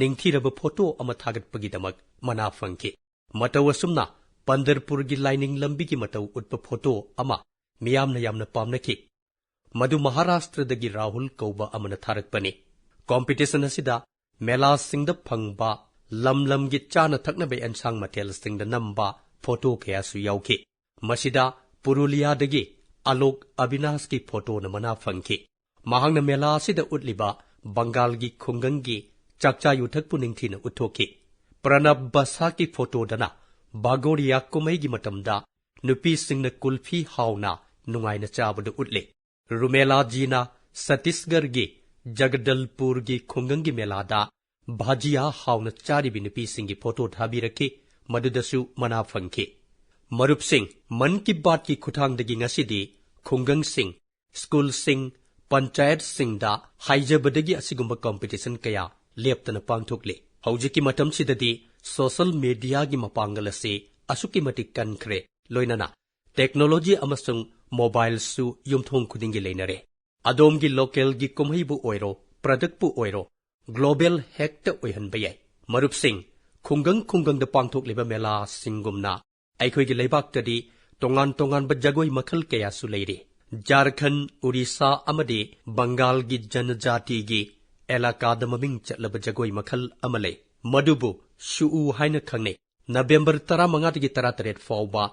ꯅꯤꯡꯊꯤꯔꯕ ꯐꯣꯇꯣ ꯑꯃ ꯊꯥꯒꯠꯄꯒꯤꯗꯃꯛ ꯃꯅꯥ ꯐꯪꯈꯤ꯫ ꯃꯇꯧ ꯑꯁꯨꯝꯅ ꯄꯟꯗꯔꯄꯨꯔꯒꯤ ꯂꯥꯏꯅꯤꯡ ꯂꯝꯕꯤꯒꯤ ꯃꯇꯧ ꯎꯠꯄ ꯐꯣꯇꯣ ꯑꯃ ꯃꯤꯌꯥꯝꯅ ꯌꯥꯝꯅ ꯄꯥꯝꯅꯈꯤ꯫ ꯃꯗꯨ ꯃꯍꯥꯔꯥꯁꯇ꯭ꯔꯗꯒꯤ ꯔꯥꯍꯨꯜ ꯀꯧꯕ ꯑꯃꯅ ꯊꯥꯔꯛꯄꯅꯤ꯫ ꯀꯣꯝꯄꯤꯇꯤꯁꯟ ꯑꯁꯤꯗ ꯃꯦꯂꯥꯁꯤꯡꯗ ꯐꯪꯕ ꯂꯝ ꯂꯝꯒꯤ ꯆꯥꯅ ꯊꯛꯅꯕ ꯑꯦꯟꯁꯥꯡ ꯃꯊꯦꯜꯁꯤꯡꯗ ꯅꯝꯕ ꯐꯣꯇꯣ ꯀꯌꯥꯁꯨ ꯌꯥꯎꯈꯤ꯫ ꯃꯁꯤꯗ ꯄꯨꯔꯨꯂꯤꯌꯥꯗꯒꯤ ꯑꯂꯣꯛ ꯑꯕꯤꯅꯥꯁꯀꯤ ꯐꯣꯇꯣꯅ ꯃꯅꯥ ꯐꯪꯈꯤ꯫ ꯃꯍꯥꯛꯅ ꯃꯦꯂꯥ ꯑꯁꯤꯗ ꯎꯠꯂꯤꯕ ꯕꯪꯒꯥꯜꯒꯤ ꯈꯨꯡꯒꯪꯒꯤ ꯆꯥꯛꯆꯥ ꯌꯨꯊꯛꯄꯨ ꯅꯤꯡꯊꯤꯅ ꯎꯠꯊꯣꯛꯈꯤ꯫ ꯄ꯭ꯔꯅꯕ ꯕꯁꯥꯀꯤ ꯐꯣꯇꯣꯗꯅ ꯕꯥꯒꯣꯔꯤꯌꯥ ꯀꯨꯝꯍꯩꯒꯤ ꯃꯇꯝꯗ ꯅꯨꯄꯤꯁꯤꯡꯅ ꯀꯨꯜꯐꯤ ꯍꯥꯎꯅ ꯅꯨꯡꯉꯥꯏꯅ ꯆꯥꯕꯗꯨ ꯎꯠꯂꯤ꯫ ꯔꯨꯃꯦꯂꯥꯖꯤꯅ ꯁꯇꯤꯁꯒꯔꯒꯤ ꯖꯒꯗꯜꯄꯨꯔꯒꯤ ꯈꯨꯡꯒꯪꯒꯤ ꯃꯦꯂꯥꯗ ꯚꯥꯖꯤꯌꯥ ꯍꯥꯎꯅ ꯆꯥꯔꯤꯕꯤ ꯅꯨꯄꯤꯁꯤꯡꯒꯤ ꯐꯣꯇꯣ ꯊꯥꯕꯤꯔꯛꯈꯤ, ꯃꯗꯨꯗꯁꯨ ꯃꯅꯥ ꯐꯪꯈꯤ꯫ ꯃꯔꯨꯞꯁꯤꯡ, ꯃꯟ ꯀꯤ ꯕꯥꯠꯀꯤ ꯈꯨꯠꯊꯥꯡꯗꯒꯤ ꯉꯁꯤꯗꯤ ꯈꯨꯡꯒꯪꯁꯤꯡ, ꯁ꯭ꯀꯨꯜꯁꯤꯡ, ꯄꯟꯆꯥꯌꯠꯁꯤꯡꯗ ꯍꯥꯏꯖꯕꯗꯒꯤ ꯑꯁꯤꯒꯨꯝꯕ ꯀꯝꯄꯤꯇꯤꯁꯟ ꯀꯌꯥ ꯂꯦꯞꯇꯅ ꯄꯥꯡꯊꯣꯛꯂꯤ꯫ ꯍꯧꯖꯤꯛꯀꯤ ꯃꯇꯝꯁꯤꯗꯗꯤ ꯁꯣꯁꯦꯜ ꯃꯦꯗꯤꯌꯥꯒꯤ ꯃꯄꯥꯡꯒꯜ ꯑꯁꯤ ꯑꯁꯨꯛꯀꯤ ꯃꯇꯤꯛ ꯀꯟꯈ꯭ꯔꯦ, ꯂꯣꯏꯅꯅ ꯇꯦꯛꯅꯣꯂꯣꯖꯤ ꯑꯃꯁꯨꯡ ꯃꯣꯕꯥꯏꯜꯁꯨ ꯌꯨꯝꯊꯣꯡ ꯈꯨꯗꯤꯡꯒꯤ ꯂꯩꯅꯔꯦ꯫ ꯑꯗꯣꯝꯒꯤ ꯂꯣꯀꯦꯜꯒꯤ ꯀꯨꯝꯍꯩꯕꯨ ꯑꯣꯏꯔꯣ, ꯄ꯭ꯔꯗꯛꯄꯨ ꯑꯣꯏꯔꯣ, ꯒ꯭ꯂꯣꯕꯦꯜ ꯍꯦꯛꯇ ꯑꯣꯏꯍꯟꯕ ꯌꯥꯏ꯫ ꯃꯔꯨꯞꯁꯤꯡ, ꯈꯨꯡꯒꯪ ꯈꯨꯡꯒꯪꯗ ꯄꯥꯡꯊꯣꯛꯂꯤꯕ ꯃꯦꯂꯥꯁꯤꯡꯒꯨꯝꯅ ꯑꯩꯈꯣꯏꯒꯤ ꯂꯩꯕꯥꯛꯇꯗꯤ ꯇꯣꯉꯥꯟ ꯇꯣꯉꯥꯟꯕ ꯖꯒꯣꯏ ꯃꯈꯜ ꯀꯌꯥꯁꯨ ꯂꯩꯔꯤ꯫ ꯖꯥꯔꯈꯟ, ꯎꯔꯤꯁꯥ ꯑꯃꯗꯤ ꯕꯪꯒꯥꯜꯒꯤ ꯖꯅꯖꯥꯇꯤꯒꯤ ꯑꯦꯂꯥꯀꯥꯗ ꯃꯃꯤꯡ ꯆꯠꯂꯕ ꯖꯒꯣꯏ ꯃꯈꯜ ꯑꯃ ꯂꯩ, ꯃꯗꯨꯕꯨ ꯁꯨꯎ ꯍꯥꯏꯅ ꯈꯪꯅꯩ꯫ ꯅꯕꯦꯝꯕꯔ ꯇꯔꯥꯃꯉꯥꯗꯒꯤ ꯇꯔꯥꯇꯔꯦꯠ ꯐꯥꯎꯕ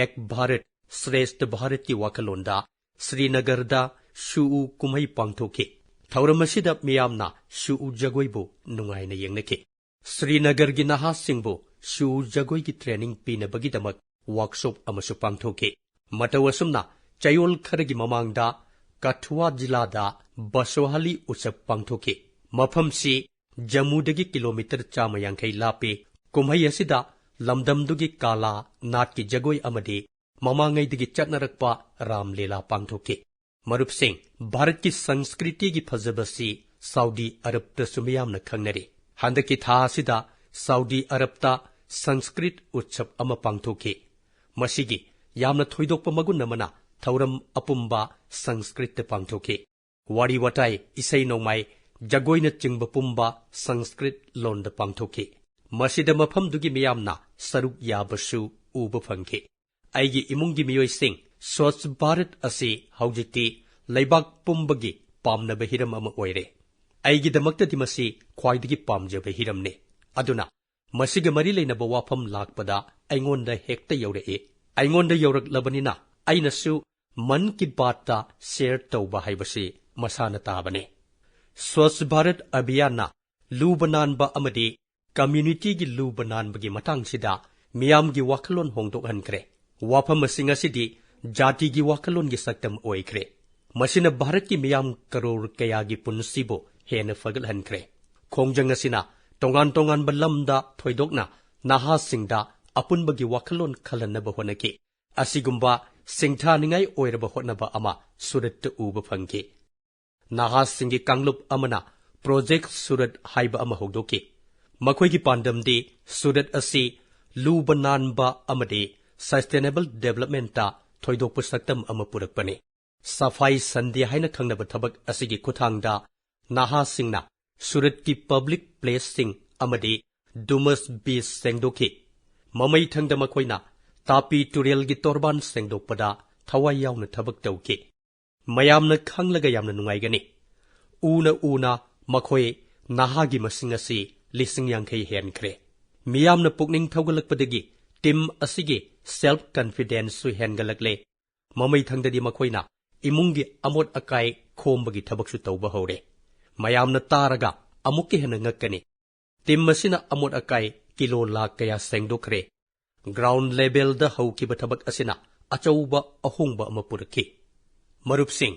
ꯑꯦꯛ ꯚꯥꯔꯠ ꯁ꯭ꯔꯦꯁꯊ ꯚꯥꯔꯠꯀꯤ ꯋꯥꯈꯜꯂꯣꯟꯗ ꯁ꯭ꯔꯤꯅꯒꯔꯗ ꯁꯨꯎ ꯀꯨꯝꯍꯩ ꯄꯥꯡꯊꯣꯛꯈꯤ꯫ ꯊꯧꯔꯝ ꯑꯁꯤꯗ ꯃꯤꯌꯥꯝꯅ ꯁꯨꯎ ꯖꯒꯣꯏꯕꯨ ꯅꯨꯡꯉꯥꯏꯅ ꯌꯦꯡꯅꯈꯤ꯫ ꯁ꯭ꯔꯤꯅꯒꯔꯒꯤ ꯅꯍꯥꯁꯤꯡꯕꯨ ꯁꯨꯎ ꯖꯒꯣꯏꯒꯤ ꯇ꯭ꯔꯦꯅꯤꯡ ꯄꯤꯅꯕꯒꯤꯗꯃꯛ ꯋꯥꯔꯛꯁꯣꯞ ꯑꯃꯁꯨ ꯄꯥꯡꯊꯣꯛꯈꯤ꯫ ꯃꯇꯧ ꯑꯁꯨꯝꯅ ꯆꯌꯣꯜ ꯈꯔꯒꯤ ꯃꯃꯥꯡꯗ ꯀꯊꯨꯋꯥ ꯖꯤꯂꯥꯗ ꯕꯁꯣꯍꯥꯂꯤ ꯎꯠꯁꯕ ꯄꯥꯡꯊꯣꯛꯈꯤ꯫ ꯃꯐꯝꯁꯤ ꯖꯝꯃꯨꯗꯒꯤ ꯀꯤꯂꯣꯃꯤꯇꯔ ꯆꯥꯝꯃ ꯌꯥꯡꯈꯩ ꯂꯥꯞꯄꯤ꯫ ꯀꯨꯝꯍꯩ ꯑꯁꯤꯗ ꯂꯝꯗꯝꯗꯨꯒꯤ ꯀꯥꯂꯥ ꯅꯥꯠꯀꯤ ꯖꯒꯣꯏ ꯑꯃꯗꯤ ꯃꯃꯥꯡꯉꯩꯗꯒꯤ ꯆꯠꯅꯔꯛꯄ ꯔꯥꯝ ꯂꯤꯂꯥ ꯄꯥꯡꯊꯣꯛꯈꯤ꯫ ꯃꯔꯨꯞꯁꯤꯡ, ꯚꯥꯔꯠꯀꯤ ꯁꯪꯁꯀ꯭ꯔꯤꯇꯤꯒꯤ ꯐꯖꯕꯁꯤ ꯁꯥꯎꯗꯤ ꯑꯔꯕꯇꯁꯨ ꯃꯤꯌꯥꯝꯅ ꯈꯪꯅꯔꯤ꯫ ꯍꯟꯗꯛꯀꯤ ꯊꯥ ꯑꯁꯤꯗ ꯁꯥꯎꯗꯤ ꯑꯔꯕꯇ ꯁꯪꯁꯀ꯭ꯔꯤꯠ ꯎꯠꯁꯕ ꯑꯃ ꯄꯥꯡꯊꯣꯛꯈꯤ꯫ ꯃꯁꯤꯒꯤ ꯌꯥꯝꯅ ꯊꯣꯏꯗꯣꯛꯄ ꯃꯒꯨꯟ ꯑꯃꯅ ꯊꯧꯔꯝ ꯑꯄꯨꯝꯕ ꯁꯪꯁꯀ꯭ꯔꯤꯠꯇ ꯄꯥꯡꯊꯣꯛꯈꯤ꯫ ꯋꯥꯔꯤ ꯋꯥꯇꯥꯏ, ꯏꯁꯩ ꯅꯣꯡꯃꯥꯏ, ꯖꯒꯣꯏꯅꯆꯤꯡꯕ ꯄꯨꯝꯕ ꯁꯪꯁꯀ꯭ꯔꯤꯠ ꯂꯣꯟꯗ ꯄꯥꯡꯊꯣꯛꯈꯤ꯫ ꯃꯁꯤꯗ ꯃꯐꯝꯗꯨꯒꯤ ꯃꯤꯌꯥꯝꯅ ꯁꯔꯨꯛ ꯌꯥꯕꯁꯨ ꯎꯕ ꯐꯪꯈꯤ꯫ ꯑꯩꯒꯤ ꯏꯃꯨꯡꯒꯤ ꯃꯤꯑꯣꯏꯁꯤꯡ, ꯁ꯭ꯋꯥꯆ ꯚꯥꯔꯠ ꯑꯁꯤ ꯍꯧꯖꯤꯛꯇꯤ ꯂꯩꯕꯥꯛ ꯄꯨꯝꯕꯒꯤ ꯄꯥꯝꯅꯕ ꯍꯤꯔꯝ ꯑꯃ ꯑꯣꯏꯔꯦ꯫ ꯑꯩꯒꯤꯗꯃꯛꯇꯗꯤ ꯃꯁꯤ ꯈ꯭ꯋꯥꯏꯗꯒꯤ ꯄꯥꯝꯖꯕ ꯍꯤꯔꯝꯅꯤ꯫ ꯑꯗꯨꯅ ꯃꯁꯤꯒ ꯃꯔꯤ ꯂꯩꯅꯕ ꯋꯥꯐꯝ ꯂꯥꯛꯄꯗ ꯑꯩꯉꯣꯟꯗ ꯍꯦꯛꯇ ꯌꯧꯔꯛꯏ꯫ ꯑꯩꯉꯣꯟꯗ ꯌꯧꯔꯛꯂꯕꯅꯤꯅ ꯑꯩꯅꯁꯨ ꯃꯟ ꯀꯤ ꯕꯥꯠꯇ ꯁꯦꯌꯔ ꯇꯧꯕ ꯍꯥꯏꯕꯁꯤ ꯃꯁꯥꯅ ꯇꯥꯕꯅꯤ꯫ ꯁ꯭ꯋꯥꯆ ꯚꯥꯔꯠ ꯑꯚꯤꯌꯥꯟꯅ ꯂꯨꯕ ꯅꯥꯟꯕ ꯑꯃꯗꯤ ꯀꯝꯌꯨꯅꯤꯇꯤꯒꯤ ꯂꯨꯕ ꯅꯥꯟꯕꯒꯤ ꯃꯇꯥꯡꯁꯤꯗ ꯃꯤꯌꯥꯝꯒꯤ ꯋꯥꯈꯜꯂꯣꯟ ꯍꯣꯡꯗꯣꯛꯍꯟꯈ꯭ꯔꯦ꯫ ꯋꯥꯐꯝꯁꯤꯡ ꯑꯁꯤꯗꯤ ꯖꯥꯇꯤꯒꯤ ꯋꯥꯈꯜꯂꯣꯟꯒꯤ ꯁꯛꯇꯝ ꯑꯣꯏꯈ꯭ꯔꯦ꯫ ꯃꯁꯤꯅ ꯚꯥꯔꯠꯀꯤ ꯃꯤꯌꯥꯝ ꯀꯔꯣꯔ ꯀꯌꯥꯒꯤ ꯄꯨꯟꯁꯤꯕꯨ ꯍꯦꯟꯅ ꯐꯒꯠꯍꯟꯈ꯭ꯔꯦ꯫ ꯈꯣꯡꯖꯪ ꯑꯁꯤꯅ ꯇꯣꯉꯥꯟ ꯇꯣꯉꯥꯟꯕ ꯂꯝꯗ ꯊꯣꯏꯗꯣꯛꯅ ꯅꯍꯥꯁꯤꯡꯗ ꯑꯄꯨꯟꯕꯒꯤ ꯋꯥꯈꯜꯂꯣꯟ ꯈꯜꯍꯟꯅꯕ ꯍꯣꯠꯅꯈꯤ꯫ ꯑꯁꯤꯒꯨꯝꯕ ꯁꯤꯡꯊꯥꯅꯤꯡꯉꯥꯏ ꯑꯣꯏꯔꯕ ꯍꯣꯠꯅꯕ ꯑꯃ ꯁꯨꯔꯠꯇ ꯎꯕ ꯐꯪꯈꯤ꯫ ꯅꯍꯥꯁꯤꯡꯒꯤ ꯀꯥꯡꯂꯨꯞ ꯑꯃꯅ ꯄ꯭ꯔꯣꯖꯦꯛ ꯁꯨꯔꯠ ꯍꯥꯏꯕ ꯑꯃ ꯍꯧꯗꯣꯛꯈꯤ꯫ ꯃꯈꯣꯏꯒꯤ ꯄꯥꯟꯗꯝꯗꯤ ꯁꯨꯔꯠ ꯑꯁꯤ ꯂꯨꯕ ꯅꯥꯟꯕ ꯑꯃꯗꯤ ꯁꯁꯇꯦꯅꯦꯕꯜ ꯗꯦꯕꯂꯞꯃꯦꯟꯇ ꯊꯣꯏꯗꯣꯛꯄ ꯁꯛꯇꯝ ꯑꯃ ꯄꯨꯔꯛꯄꯅꯤ꯫ ꯁꯐꯥꯏ ꯁꯟꯗꯦ ꯍꯥꯏꯅ ꯈꯪꯅꯕ ꯊꯕꯛ ꯑꯁꯤꯒꯤ ꯈꯨꯠꯊꯥꯡꯗ ꯅꯍꯥꯁꯤꯡꯅ ꯁꯨꯔꯠꯀꯤ ꯄꯕ꯭ꯂꯤꯛ ꯄ꯭ꯂꯦꯁꯁꯤꯡ ꯑꯃꯗꯤ ꯗꯨꯃꯁ ꯕꯤꯆ ꯁꯦꯡꯗꯣꯛꯈꯤ꯫ ꯃꯃꯩꯊꯪꯗ ꯃꯈꯣꯏꯅ ꯇꯥꯄꯤ ꯇꯨꯔꯦꯜꯒꯤ ꯇꯣꯔꯕꯥꯟ ꯁꯦꯡꯗꯣꯛꯄꯗ ꯊꯋꯥꯏ ꯌꯥꯎꯅ ꯊꯕꯛ ꯇꯧꯈꯤ꯫ ꯃꯌꯥꯝꯅ ꯈꯪꯂꯒ ꯌꯥꯝꯅ ꯅꯨꯡꯉꯥꯏꯒꯅꯤ꯫ ꯎꯅ ꯎꯅ ꯃꯈꯣꯏ ꯅꯍꯥꯒꯤ ꯃꯁꯤꯡ ꯑꯁꯤ ꯂꯤꯁꯤꯡ ꯌꯥꯡꯈꯩ ꯍꯦꯟꯈ꯭ꯔꯦ꯫ ꯃꯤꯌꯥꯝꯅ ꯄꯨꯛꯅꯤꯡ ꯊꯧꯒꯠꯂꯛꯄꯗꯒꯤ ꯇꯤꯝ ꯑꯁꯤꯒꯤ ꯁꯦꯜꯐ ꯀꯟꯐꯤꯗꯦꯟꯁꯁꯨ ꯍꯦꯟꯒꯠꯂꯛꯂꯦ꯫ ꯃꯃꯩꯊꯪꯗꯗꯤ ꯃꯈꯣꯏꯅ ꯏꯃꯨꯡꯒꯤ ꯑꯃꯣꯠ ꯑꯀꯥꯏ ꯈꯣꯝꯕꯒꯤ ꯊꯕꯛꯁꯨ ꯇꯧꯕ ꯍꯧꯔꯦ꯫ ꯃꯌꯥꯝꯅ ꯇꯥꯔꯒ ꯑꯃꯨꯛꯀ ꯍꯦꯟꯅ ꯉꯛꯀꯅꯤ꯫ ꯇꯤꯝ ꯑꯁꯤꯅ ꯑꯃꯣꯠ ꯑꯀꯥꯏ ꯀꯤꯂꯣ ꯂꯥꯈ ꯀꯌꯥ ꯁꯦꯡꯗꯣꯛꯈ꯭ꯔꯦ꯫ ꯒ꯭ꯔꯥꯎꯟ ꯂꯦꯚꯦꯜꯗ ꯍꯧꯈꯤꯕ ꯊꯕꯛ ꯑꯁꯤꯅ ꯑꯆꯧꯕ ꯑꯍꯣꯡꯕ ꯑꯃ ꯄꯨꯔꯛꯈꯤ꯫ ꯃꯔꯨꯞꯁꯤꯡ,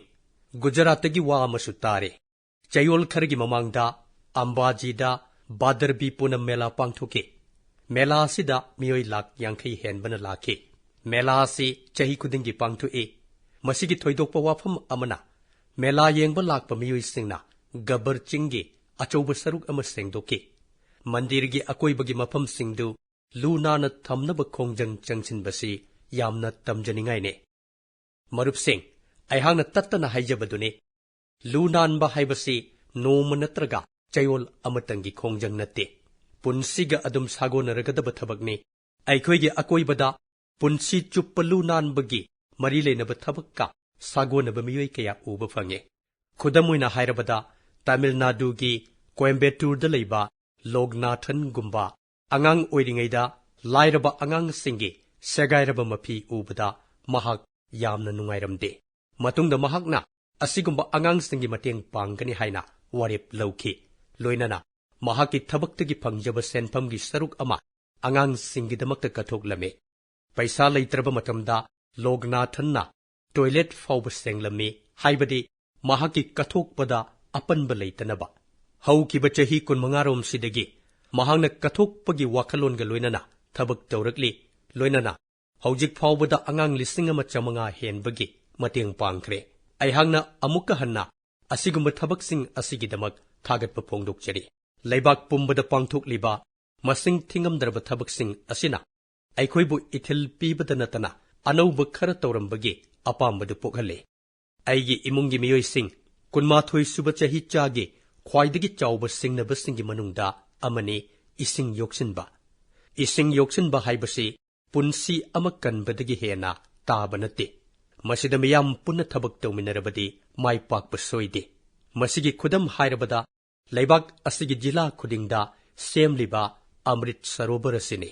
ꯒꯨꯖꯔꯥꯠꯇꯒꯤ ꯋꯥ ꯑꯃꯁꯨ ꯇꯥꯔꯦ꯫ ꯆꯌꯣꯜ ꯈꯔꯒꯤ ꯃꯃꯥꯡꯗ ꯑꯝꯕꯥꯖꯤꯗ ꯕꯥꯗꯔꯕꯤ ꯄꯨꯅꯝ ꯃꯦꯂꯥ ꯄꯥꯡꯊꯣꯛꯈꯤ꯫ ꯃꯦꯂꯥ ꯑꯁꯤꯗ ꯃꯤꯑꯣꯏ ꯂꯥꯈ ꯌꯥꯡꯈꯩ ꯍꯦꯟꯕꯅ ꯂꯥꯛꯈꯤ꯫ ꯃꯦꯂꯥ ꯑꯁꯤ ꯆꯍꯤ ꯈꯨꯗꯤꯡꯒꯤ ꯄꯥꯡꯊꯣꯛꯏ꯫ ꯃꯁꯤꯒꯤ ꯊꯣꯏꯗꯣꯛꯄ ꯋꯥꯐꯝ ꯑꯃꯅ ꯃꯦꯂꯥ ꯌꯦꯡꯕ ꯂꯥꯛꯄ ꯃꯤꯑꯣꯏꯁꯤꯡꯅ ꯒꯕꯔ ꯆꯤꯡꯒꯤ ꯑꯆꯧꯕ ꯁꯔꯨꯛ ꯑꯃ ꯁꯦꯡꯗꯣꯛꯈꯤ꯫ ꯃꯟꯗꯤꯔꯒꯤ ꯑꯀꯣꯏꯕꯒꯤ ꯃꯐꯝꯁꯤꯡꯗꯨ ꯂꯨ ꯅꯥꯟꯅ ꯊꯝꯅꯕ ꯈꯣꯡꯖꯪ ꯆꯪꯁꯤꯟꯕꯁꯤ ꯌꯥꯝꯅ ꯇꯝꯖꯅꯤꯡꯉꯥꯏꯅꯤ꯫ ꯃꯔꯨꯞꯁꯤꯡ, ꯑꯩꯍꯥꯛꯅ ꯇꯠꯇꯅ ꯍꯥꯏꯖꯕꯗꯨꯅꯤ, ꯂꯨ ꯅꯥꯟꯕ ꯍꯥꯏꯕꯁꯤ ꯅꯣꯡꯃ ꯅꯠꯇ꯭ꯔꯒ ꯆꯌꯣꯜ ꯑꯃꯇꯪꯒꯤ ꯈꯣꯡꯖꯪ ꯅꯠꯇꯦ꯫ ꯄꯨꯟꯁꯤꯒ ꯑꯗꯨꯝ ꯁꯥꯒꯣꯟꯅꯔꯒꯗꯕ ꯊꯕꯛꯅꯤ꯫ ꯑꯩꯈꯣꯏꯒꯤ ꯑꯀꯣꯏꯕꯗ ꯄꯨꯟꯁꯤ ꯆꯨꯞꯄ ꯂꯨ ꯅꯥꯟꯕꯒꯤ ꯃꯔꯤ ꯂꯩꯅꯕ ꯊꯕꯛꯀ ꯁꯥꯒꯣꯟꯅꯕ ꯃꯤꯑꯣꯏ ꯀꯌꯥ ꯎꯕ ꯐꯪꯉꯤ꯫ ꯈꯨꯗꯝ ꯑꯣꯏꯅ ꯍꯥꯏꯔꯕꯗ, ꯇꯥꯃꯤꯜ ꯅꯥꯗꯨꯒꯤ ꯀꯣꯏꯝꯕꯦꯇꯨꯔꯗ ꯂꯩꯕ ꯂꯣꯛꯅꯥꯊꯟꯒꯨꯝꯕ ꯑꯉꯥꯡ ꯑꯣꯏꯔꯤꯉꯩꯗ ꯂꯥꯏꯔꯕ ꯑꯉꯥꯡꯁꯤꯡꯒꯤ ꯁꯦꯒꯥꯏꯔꯕ ꯃꯐꯤ ꯎꯕꯗ ꯃꯍꯥꯛ ꯌꯥꯝꯅ ꯅꯨꯡꯉꯥꯏꯔꯝꯗꯦ꯫ ꯃꯇꯨꯡꯗ ꯃꯍꯥꯛꯅ ꯑꯁꯤꯒꯨꯝꯕ ꯑꯉꯥꯡꯁꯤꯡꯒꯤ ꯃꯇꯦꯡ ꯄꯥꯡꯒꯅꯤ ꯍꯥꯏꯅ ꯋꯥꯔꯦꯞ ꯂꯧꯈꯤ꯫ ꯂꯣꯏꯅꯅ ꯃꯍꯥꯛꯀꯤ ꯊꯕꯛꯇꯒꯤ ꯐꯪꯖꯕ ꯁꯦꯟꯐꯝꯒꯤ ꯁꯔꯨꯛ ꯑꯃ ꯑꯉꯥꯡꯁꯤꯡꯒꯤꯗꯃꯛꯇ ꯀꯠꯊꯣꯛꯂꯝꯃꯤ꯫ ꯄꯩꯁꯥ ꯂꯩꯇ꯭ꯔꯕ ꯃꯇꯝꯗ ꯂꯣꯛꯅꯥꯊꯟꯅ ꯇꯣꯏꯂꯦꯠ ꯐꯥꯎꯕ ꯁꯦꯡꯂꯝꯃꯤ, ꯍꯥꯏꯕꯗꯤ ꯃꯍꯥꯛꯀꯤ ꯀꯠꯊꯣꯛꯄꯗ ꯑꯄꯟꯕ ꯂꯩꯇꯅꯕ꯫ ꯍꯧꯈꯤꯕ ꯆꯍꯤ ꯀꯨꯟꯃꯉꯥ ꯔꯣꯝꯁꯤꯗꯒꯤ ꯃꯍꯥꯛꯅ ꯀꯠꯊꯣꯛꯄꯒꯤ ꯋꯥꯈꯜꯂꯣꯟꯒ ꯂꯣꯏꯅꯅ ꯊꯕꯛ ꯇꯧꯔꯛꯂꯤ꯫ ꯂꯣꯏꯅꯅ ꯍꯧꯖꯤꯛ ꯐꯥꯎꯕꯗ ꯑꯉꯥꯡ ꯂꯤꯁꯤꯡ ꯑꯃ ꯆꯥꯃꯉꯥ ꯍꯦꯟꯕꯒꯤ ꯃꯇꯦꯡ ꯄꯥꯡꯈ꯭ꯔꯦ꯫ ꯑꯩꯍꯥꯛꯅ ꯑꯃꯨꯛꯀ ꯍꯟꯅ ꯑꯁꯤꯒꯨꯝꯕ ꯊꯕꯛꯁꯤꯡ ꯑꯁꯤꯒꯤꯗꯃꯛ ꯊꯥꯒꯠꯄ ꯐꯣꯡꯗꯣꯛꯆꯔꯤ꯫ ꯂꯩꯕꯥꯛ ꯄꯨꯝꯕꯗ ꯄꯥꯡꯊꯣꯛꯂꯤꯕ ꯃꯁꯤꯡ ꯊꯤꯉꯝꯗ꯭ꯔꯕ ꯊꯕꯛꯁꯤꯡ ꯑꯁꯤꯅ ꯑꯩꯈꯣꯏꯕꯨ ꯏꯊꯤꯜ ꯄꯤꯕꯗ ꯅꯠꯇꯅ ꯑꯅꯧꯕ ꯈꯔ ꯇꯧꯔꯝꯕꯒꯤ ꯑꯄꯥꯝꯕꯗꯨ ꯄꯣꯛꯍꯜꯂꯤ꯫ ꯑꯩꯒꯤ ꯏꯃꯨꯡꯒꯤ ꯃꯤꯑꯣꯏꯁꯤꯡ ꯀꯨꯟꯃꯥꯊꯣꯏ ꯁꯨꯕ ꯆꯍꯤ ꯆꯥꯒꯤ ꯈ꯭ꯋꯥꯏꯗꯒꯤ ꯆꯥꯎꯕ ꯁꯤꯡꯅꯕꯁꯤꯡꯒꯤ ꯃꯅꯨꯡꯗ ꯑꯃꯅꯤ ꯏꯁꯤꯡ ꯌꯣꯛꯁꯤꯟꯕ꯫ ꯏꯁꯤꯡ ꯌꯣꯛꯁꯤꯟꯕ ꯍꯥꯏꯕꯁꯤ ꯄꯨꯟꯁꯤ ꯑꯃ ꯀꯟꯕꯗꯒꯤ ꯍꯦꯟꯅ ꯇꯥꯕ ꯅꯠꯇꯦ꯫ ꯃꯁꯤꯗ ꯃꯤꯌꯥꯝ ꯄꯨꯟꯅ ꯊꯕꯛ ꯇꯧꯃꯤꯟꯅꯔꯕꯗꯤ ꯃꯥꯏ ꯄꯥꯛꯄ ꯁꯣꯏꯗꯦ꯫ ꯃꯁꯤꯒꯤ ꯈꯨꯗꯝ ꯍꯥꯏꯔꯕꯗ, ꯂꯩꯕꯥꯛ ꯑꯁꯤꯒꯤ ꯖꯤꯂꯥ ꯈꯨꯗꯤꯡꯗ ꯁꯦꯝꯂꯤꯕ ꯑꯃ꯭ꯔꯤꯠ ꯁꯔꯣꯕꯔ ꯑꯁꯤꯅꯤ꯫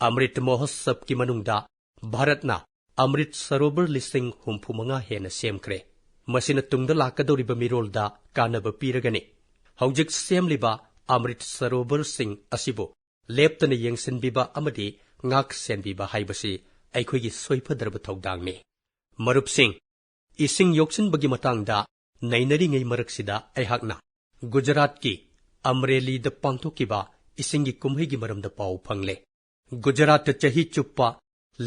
ꯑꯃ꯭ꯔꯤꯠ ꯃꯍꯣꯠꯁꯕꯀꯤ ꯃꯅꯨꯡꯗ ꯚꯥꯔꯠꯅ ꯑꯃ꯭ꯔꯤꯠ ꯁꯔꯣꯕꯔ ꯂꯤꯁꯤꯡ ꯍꯨꯝꯐꯨ ꯃꯉꯥ ꯍꯦꯟꯅ ꯁꯦꯝꯈ꯭ꯔꯦ꯫ ꯃꯁꯤꯅ ꯇꯨꯡꯗ ꯂꯥꯛꯀꯗꯧꯔꯤꯕ ꯃꯤꯔꯣꯜꯗ ꯀꯥꯟꯅꯕ ꯄꯤꯔꯒꯅꯤ꯫ ꯍꯧꯖꯤꯛ ꯁꯦꯝꯂꯤꯕ ꯑꯃ꯭ꯔꯤꯠ ꯁꯔꯣꯕꯔꯁꯤꯡ ꯑꯁꯤꯕꯨ ꯂꯦꯞꯇꯅ ꯌꯦꯡꯁꯤꯟꯕꯤꯕ ꯑꯃꯗꯤ ꯉꯥꯛ ꯁꯦꯟꯕꯤꯕ ꯍꯥꯏꯕꯁꯤ ꯑꯩꯈꯣꯏꯒꯤ ꯁꯣꯏꯐꯗ꯭ꯔꯕ ꯊꯧꯗꯥꯡꯅꯤ꯫ ꯃꯔꯨꯞꯁꯤꯡ, ꯏꯁꯤꯡ ꯌꯣꯛꯁꯤꯟꯕꯒꯤ ꯃꯇꯥꯡꯗ ꯅꯩꯅꯔꯤꯉꯩ ꯃꯔꯛꯁꯤꯗ ꯑꯩꯍꯥꯛꯅ ꯒꯨꯖꯔꯥꯠꯀꯤ ꯑꯝꯔꯦꯂꯤꯗ ꯄꯥꯡꯊꯣꯛꯈꯤꯕ ꯏꯁꯤꯡꯒꯤ ꯀꯨꯝꯍꯩꯒꯤ ꯃꯔꯝꯗ ꯄꯥꯎ ꯐꯪꯂꯦ꯫ ꯒꯨꯖꯔꯥꯠꯇ ꯆꯍꯤ ꯆꯨꯞꯄ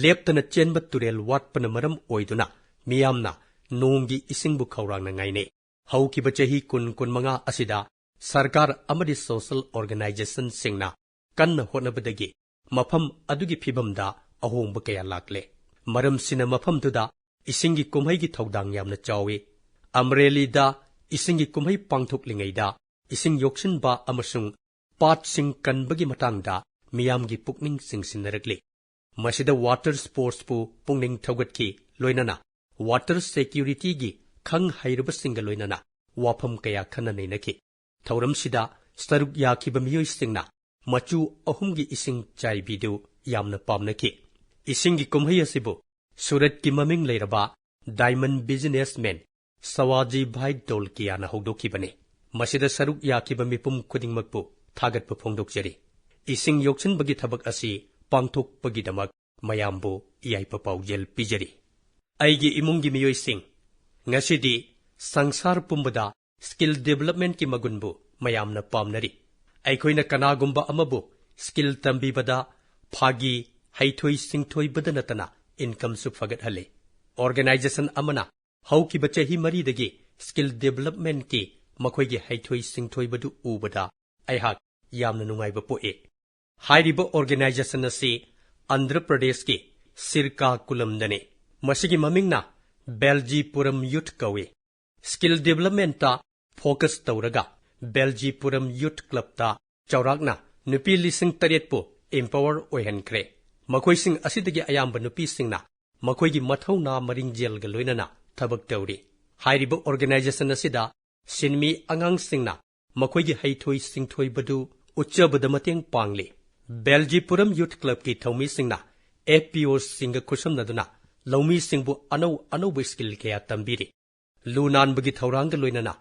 ꯂꯦꯞꯇꯅ ꯆꯦꯟꯕ ꯇꯨꯔꯦꯜ ꯋꯥꯠꯄꯅ ꯃꯔꯝ ꯑꯣꯏꯗꯨꯅ ꯃꯤꯌꯥꯝꯅ ꯅꯣꯡꯒꯤ ꯏꯁꯤꯡꯕꯨ ꯈꯧꯔꯥꯡꯅ ꯉꯥꯏꯅꯩ꯫ ꯍꯧꯈꯤꯕ ꯆꯍꯤ ꯀꯨꯟ ꯀꯨꯟꯃꯉꯥ ꯑꯁꯤꯗ ꯁꯔꯀꯥꯔ ꯑꯃꯗꯤ ꯁꯣꯁꯦꯜ ꯑꯣꯔꯒꯅꯥꯏꯖꯦꯁꯟꯁꯤꯡꯅ ꯀꯟꯅ ꯍꯣꯠꯅꯕꯗꯒꯤ ꯃꯐꯝ ꯑꯗꯨꯒꯤ ꯐꯤꯕꯝꯗ ꯑꯍꯣꯡꯕ ꯀꯌꯥ ꯂꯥꯛꯂꯦ꯫ ꯃꯔꯝꯁꯤꯅ ꯃꯐꯝꯗꯨꯗ ꯏꯁꯤꯡꯒꯤ ꯀꯨꯝꯍꯩꯒꯤ ꯊꯧꯗꯥꯡ ꯌꯥꯝꯅ ꯆꯥꯎꯏ꯫ ꯑꯝꯔꯦꯂꯤꯗ ꯏꯁꯤꯡꯒꯤ ꯀꯨꯝꯍꯩ ꯄꯥꯡꯊꯣꯛꯂꯤꯉꯩꯗ ꯏꯁꯤꯡ ꯌꯣꯛꯁꯤꯟꯕ ꯑꯃꯁꯨꯡ ꯄꯥꯠꯁꯤꯡ ꯀꯟꯕꯒꯤ ꯃꯇꯥꯡꯗ ꯃꯤꯌꯥꯝꯒꯤ ꯄꯨꯛꯅꯤꯡ ꯆꯤꯡꯁꯤꯟꯅꯔꯛꯂꯤ꯫ ꯃꯁꯤꯗ water sportsꯄꯨ ꯄꯨꯛꯅꯤꯡ ꯊꯧꯒꯠꯈꯤ, ꯂꯣꯏꯅꯅ water securityꯒꯤ ꯈꯪ ꯍꯩꯔꯕꯁꯤꯡꯒ ꯂꯣꯏꯅꯅ ꯋꯥꯐꯝ ꯀꯌꯥ ꯈꯟꯅ ꯅꯩꯅꯈꯤ꯫ ꯊꯧꯔꯝꯁꯤꯗ ꯁꯔꯨꯛ ꯌꯥꯈꯤꯕ ꯃꯤꯑꯣꯏꯁꯤꯡꯅ ꯃꯆꯨ ꯑꯍꯨꯝꯒꯤ ꯏꯁꯤꯡ ꯆꯥꯏꯕꯤꯗꯨ ꯌꯥꯝꯅ ꯄꯥꯝꯅꯈꯤ꯫ ꯏꯁꯤꯡꯒꯤ ꯀꯨꯝꯍꯩ ꯑꯁꯤꯕꯨ ꯁꯨꯔꯠꯀꯤ ꯃꯃꯤꯡ ꯂꯩꯔꯕ diamond businessman ꯁꯋꯥꯖꯤ ꯚꯥꯏ ꯗꯣꯜꯀꯤꯌꯥꯅ ꯍꯧꯗꯣꯛꯈꯤꯕꯅꯤ꯫ ꯃꯁꯤꯗ ꯁꯔꯨꯛ ꯌꯥꯈꯤꯕ ꯃꯤꯄꯨꯝ ꯈꯨꯗꯤꯡꯃꯛꯄꯨ ꯊꯥꯒꯠꯄ ꯐꯣꯡꯗꯣꯛꯆꯔꯤ꯫ ꯏꯁꯤꯡ ꯌꯣꯛꯁꯤꯟꯕꯒꯤ ꯊꯕꯛ ꯑꯁꯤ ꯄꯥꯡꯊꯣꯛꯄꯒꯤꯗꯃꯛ ꯃꯌꯥꯝꯕꯨ ꯌꯥꯏꯐ ꯄꯥꯎꯖꯦꯜ ꯄꯤꯖꯔꯤ꯫ ꯑꯩꯒꯤ ꯏꯃꯨꯡꯒꯤ ꯃꯤꯑꯣꯏꯁꯤꯡ, ꯉꯁꯤꯗꯤ ꯁꯪꯁꯥꯔ ꯄꯨꯝꯕꯗ skill developmentꯀꯤ ꯃꯒꯨꯟꯕꯨ ꯃꯌꯥꯝꯅ ꯄꯥꯝꯅꯔꯤ꯫ ꯑꯩꯈꯣꯏꯅ ꯀꯅꯥꯒꯨꯝꯕ ꯑꯃꯕꯨ skill ꯇꯝꯕꯤꯕꯗ ꯐꯥꯒꯤ, ꯍꯩꯊꯣꯏ ꯁꯤꯡꯊꯣꯏꯕꯗ ꯅꯠꯇꯅ incomeꯁꯨ ꯐꯒꯠꯍꯜꯂꯤ꯫ Organization ꯑꯃꯅ ꯍꯧꯈꯤꯕ ꯆꯍꯤ ꯃꯔꯤꯗꯒꯤ skill developmentꯀꯤ ꯃꯈꯣꯏꯒꯤ ꯍꯩꯊꯣꯏ ꯁꯤꯡꯊꯣꯏꯕꯗꯨ ꯎꯕꯗ ꯑꯩꯍꯥꯛ ꯌꯥꯝꯅ ꯅꯨꯡꯉꯥꯏꯕ ꯄꯣꯛꯏ꯫ ꯍꯥꯏꯔꯤꯕ organization ꯑꯁꯤ ꯑꯟꯙ꯭ꯔ ꯄ꯭ꯔꯗꯦꯁꯀꯤ ꯁꯤꯔꯀꯥꯀꯨꯂꯝꯗꯅꯤ꯫ ꯃꯁꯤꯒꯤ ꯃꯃꯤꯡꯅ ꯕꯦꯜꯖꯤꯄꯨꯔꯝ ꯌꯨꯊ ꯀꯧꯏ꯫ Skill developmentꯇ focus ꯇꯧꯔꯒ ꯕꯦꯜꯖꯤꯄꯨꯔꯝ ꯌꯨꯊ ꯀ꯭ꯂꯕꯇ ꯆꯥꯎꯔꯥꯛꯅ ꯅꯨꯄꯤ ꯂꯤꯁꯤꯡ ꯇꯔꯦꯠꯄꯨ empower ꯑꯣꯏꯍꯟꯈ꯭ꯔꯦ꯫ ꯃꯈꯣꯏꯁꯤꯡ ꯑꯁꯤꯗꯒꯤ ꯑꯌꯥꯝꯕ ꯅꯨꯄꯤꯁꯤꯡꯅ ꯃꯈꯣꯏꯒꯤ ꯃꯊꯧꯅꯥ ꯃꯔꯤꯡꯖꯦꯜꯒ ꯂꯣꯏꯅꯅ ꯊꯕꯛ ꯇꯧꯔꯤ꯫ ꯍꯥꯏꯔꯤꯕ organization ꯑꯁꯤꯗ ꯁꯤꯟꯃꯤ ꯑꯉꯥꯡꯁꯤꯡꯅ ꯃꯈꯣꯏꯒꯤ ꯍꯩꯊꯣꯏ ꯁꯤꯡꯊꯣꯏꯕꯗꯨ ꯎꯠꯆꯕꯗ ꯃꯇꯦꯡ ꯄꯥꯡꯂꯤ꯫ ꯕꯦꯜꯖꯤꯄꯨꯔꯝ ꯌꯨꯊ ꯀ꯭ꯂꯕꯀꯤ ꯊꯧꯃꯤꯁꯤꯡꯅ FPOꯁꯤꯡꯒ ꯈꯨꯠꯁꯝꯅꯗꯨꯅ ꯂꯧꯃꯤꯁꯤꯡꯕꯨ ꯑꯅꯧ ꯑꯅꯧꯕ skill ꯀꯌꯥ ꯇꯝꯕꯤꯔꯤ꯫ ꯂꯨ ꯅꯥꯟꯕꯒꯤ ꯊꯧꯔꯥꯡꯒ ꯂꯣꯏꯅꯅ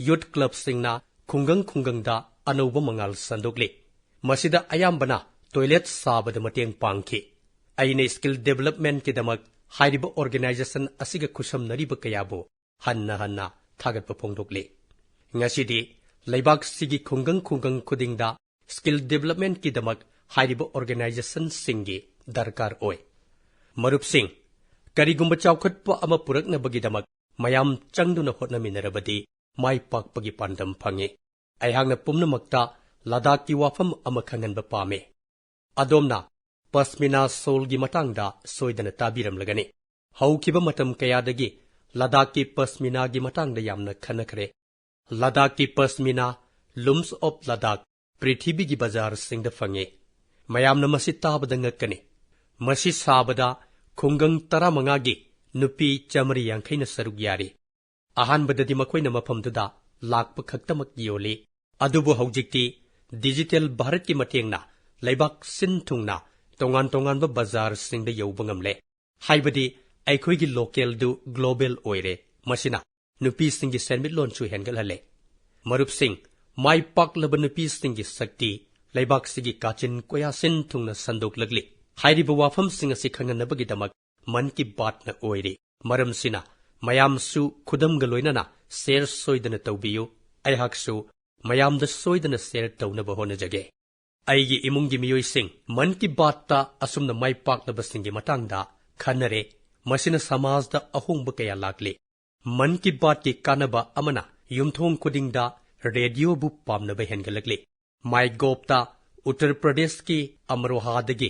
ꯌꯨꯊ ꯀ꯭ꯂꯕꯁꯤꯡꯅ ꯈꯨꯡꯒꯪ ꯈꯨꯡꯒꯪꯗ ꯑꯅꯧꯕ ꯃꯉꯥꯜ ꯁꯟꯗꯣꯛꯂꯤ꯫ ꯃꯁꯤꯗ ꯑꯌꯥꯝꯕꯅ toilet ꯁꯥꯕꯗ ꯃꯇꯦꯡ ꯄꯥꯡꯈꯤ꯫ ꯑꯩꯅ skill developmentꯀꯤꯗꯃꯛ ꯍꯥꯏꯔꯤꯕ organization ꯑꯁꯤꯒ ꯈꯨꯠꯁꯝꯅꯔꯤꯕ ꯀꯌꯥꯕꯨ ꯍꯟꯅ ꯍꯟꯅ ꯊꯥꯒꯠꯄ ꯐꯣꯡꯗꯣꯛꯂꯤ꯫ ꯉꯁꯤꯗꯤ ꯂꯩꯕꯥꯛꯁꯤꯒꯤ ꯈꯨꯡꯒꯪ ꯈꯨꯡꯒꯪ ꯈꯨꯗꯤꯡꯗ skill developmentꯀꯤꯗꯃꯛ ꯍꯥꯏꯔꯤꯕ organizationꯁꯤꯡꯒꯤ ꯗꯔꯀꯥꯔ ꯑꯣꯏ꯫ ꯃꯔꯨꯞꯁꯤꯡ, ꯀꯔꯤꯒꯨꯝꯕ ꯆꯥꯎꯈꯠꯄ ꯑꯃ ꯄꯨꯔꯛꯅꯕꯒꯤꯗꯃꯛ ꯃꯌꯥꯝ ꯆꯪꯗꯨꯅ ꯍꯣꯠꯅꯃꯤꯟꯅꯔꯕꯗꯤ ꯃꯥꯏ ꯄꯥꯛꯄꯒꯤ ꯄꯥꯟꯗꯝ ꯐꯪꯏ꯫ ꯑꯩꯍꯥꯛꯅ ꯄꯨꯝꯅꯃꯛꯇ ꯂꯗꯥꯈꯀꯤ ꯋꯥꯐꯝ ꯑꯃ ꯈꯪꯍꯟꯕ ꯄꯥꯝꯃꯤ꯫ ꯑꯗꯣꯝꯅ ꯄꯁꯃꯤꯅꯥ shawlꯒꯤ ꯃꯇꯥꯡꯗ ꯁꯣꯏꯗꯅ ꯇꯥꯕꯤꯔꯝꯂꯒꯅꯤ꯫ ꯍꯧꯈꯤꯕ ꯃꯇꯝ ꯀꯌꯥꯗꯒꯤ ꯂꯗꯥꯈꯀꯤ ꯄꯁꯃꯤꯅꯥꯒꯤ ꯃꯇꯥꯡꯗ ꯌꯥꯝꯅ ꯈꯟꯅꯈ꯭ꯔꯦ꯫ ꯂꯗꯥꯈꯀꯤ ꯄꯁꯃꯤꯅꯥ, Looms of Ladakh, ꯄ꯭ꯔꯤꯊꯤꯕꯤꯒꯤ ꯕꯖꯥꯔꯁꯤꯡꯗ ꯐꯪꯉꯤ꯫ ꯃꯌꯥꯝꯅ ꯃꯁꯤ ꯇꯥꯕꯗ ꯉꯛꯀꯅꯤ꯫ ꯃꯁꯤ ꯁꯥꯕꯗ ꯈꯨꯡꯒꯪ ꯇꯔꯥꯃꯉꯥꯒꯤ ꯅꯨꯄꯤ ꯆꯥꯃꯔꯤ ꯌꯥꯡꯈꯩꯅ ꯁꯔꯨꯛ ꯌꯥꯔꯤ꯫ ꯑꯍꯥꯟꯕꯗꯗꯤ ꯃꯈꯣꯏꯅ ꯃꯐꯝꯗꯨꯗ ꯂꯥꯛꯄ ꯈꯛꯇꯃꯛ ꯌꯣꯜꯂꯤ, ꯑꯗꯨꯕꯨ ꯍꯧꯖꯤꯛꯇꯤ ꯗꯤꯖꯤꯇꯦꯜ ꯚꯥꯔꯠꯀꯤ ꯃꯇꯦꯡꯅ ꯂꯩꯕꯥꯛ ꯁꯤꯟ ꯊꯨꯡꯅ ꯇꯣꯉꯥꯟ ꯇꯣꯉꯥꯟꯕ ꯕꯖꯥꯔꯁꯤꯡꯗ ꯌꯧꯕ ꯉꯝꯂꯦ꯫ ꯍꯥꯏꯕꯗꯤ ꯑꯩꯈꯣꯏꯒꯤ ꯂꯣꯀꯦꯜꯗꯨ ꯒ꯭ꯂꯣꯕꯦꯜ ꯑꯣꯏꯔꯦ꯫ ꯃꯁꯤꯅ ꯅꯨꯄꯤꯁꯤꯡꯒꯤ ꯁꯦꯟꯃꯤꯠꯂꯣꯟꯁꯨ ꯍꯦꯟꯒꯠꯍꯜꯂꯦ꯫ ꯃꯔꯨꯞꯁꯤꯡ, ꯃꯥꯏ ꯄꯥꯛꯂꯕ ꯅꯨꯄꯤꯁꯤꯡꯒꯤ ꯁꯛꯇꯤ ꯂꯩꯕꯥꯛꯁꯤꯒꯤ ꯀꯥꯆꯤꯟ ꯀꯣꯌꯥ ꯁꯤꯟ ꯊꯨꯡꯅ ꯁꯟꯗꯣꯛꯂꯛꯂꯤ꯫ ꯍꯥꯏꯔꯤꯕ ꯋꯥꯐꯝꯁꯤꯡ ꯑꯁꯤ ꯈꯪꯍꯟꯅꯕꯒꯤꯗꯃꯛ ꯃꯟ ꯀꯤ ꯕꯥꯠꯅ ꯑꯣꯏꯔꯤ꯫ ꯃꯔꯝꯁꯤꯅ ꯃꯌꯥꯝꯁꯨ ꯈꯨꯗꯝꯒ ꯂꯣꯏꯅꯅ ꯁꯦꯌꯔ ꯁꯣꯏꯗꯅ ꯇꯧꯕꯤꯌꯨ꯫ ꯑꯩꯍꯥꯛꯁꯨ ꯃꯌꯥꯝꯗ ꯁꯣꯏꯗꯅ ꯁꯦꯌꯔ ꯇꯧꯅꯕ ꯍꯣꯠꯅꯖꯒꯦ꯫ ꯑꯩꯒꯤ ꯏꯃꯨꯡꯒꯤ ꯃꯤꯑꯣꯏꯁꯤꯡ ꯃꯟ ꯀꯤ ꯕꯥꯠꯇ ꯑꯁꯨꯝꯅ ꯃꯥꯏ ꯄꯥꯛꯂꯕꯁꯤꯡꯒꯤ ꯃꯇꯥꯡꯗ ꯈꯟꯅꯔꯦ꯫ ꯃꯁꯤꯅ ꯁꯃꯥꯖꯗ ꯑꯍꯣꯡꯕ ꯀꯌꯥ ꯂꯥꯛꯂꯤ꯫ ꯃꯟ ꯀꯤ ꯕꯥꯠꯀꯤ ꯀꯥꯟꯅꯕ ꯑꯃꯅ ꯌꯨꯝꯊꯣꯡ ꯈꯨꯗꯤꯡꯗ ꯔꯦꯗꯤꯑꯣꯕꯨ ꯄꯥꯝꯅꯕ ꯍꯦꯟꯒꯠꯂꯛꯂꯤ꯫ ꯃꯥꯏ ꯒꯣꯞꯇ ꯎꯠꯇꯔ ꯄ꯭ꯔꯗꯦꯁꯀꯤ ꯑꯃꯔꯣꯍꯥꯗꯒꯤ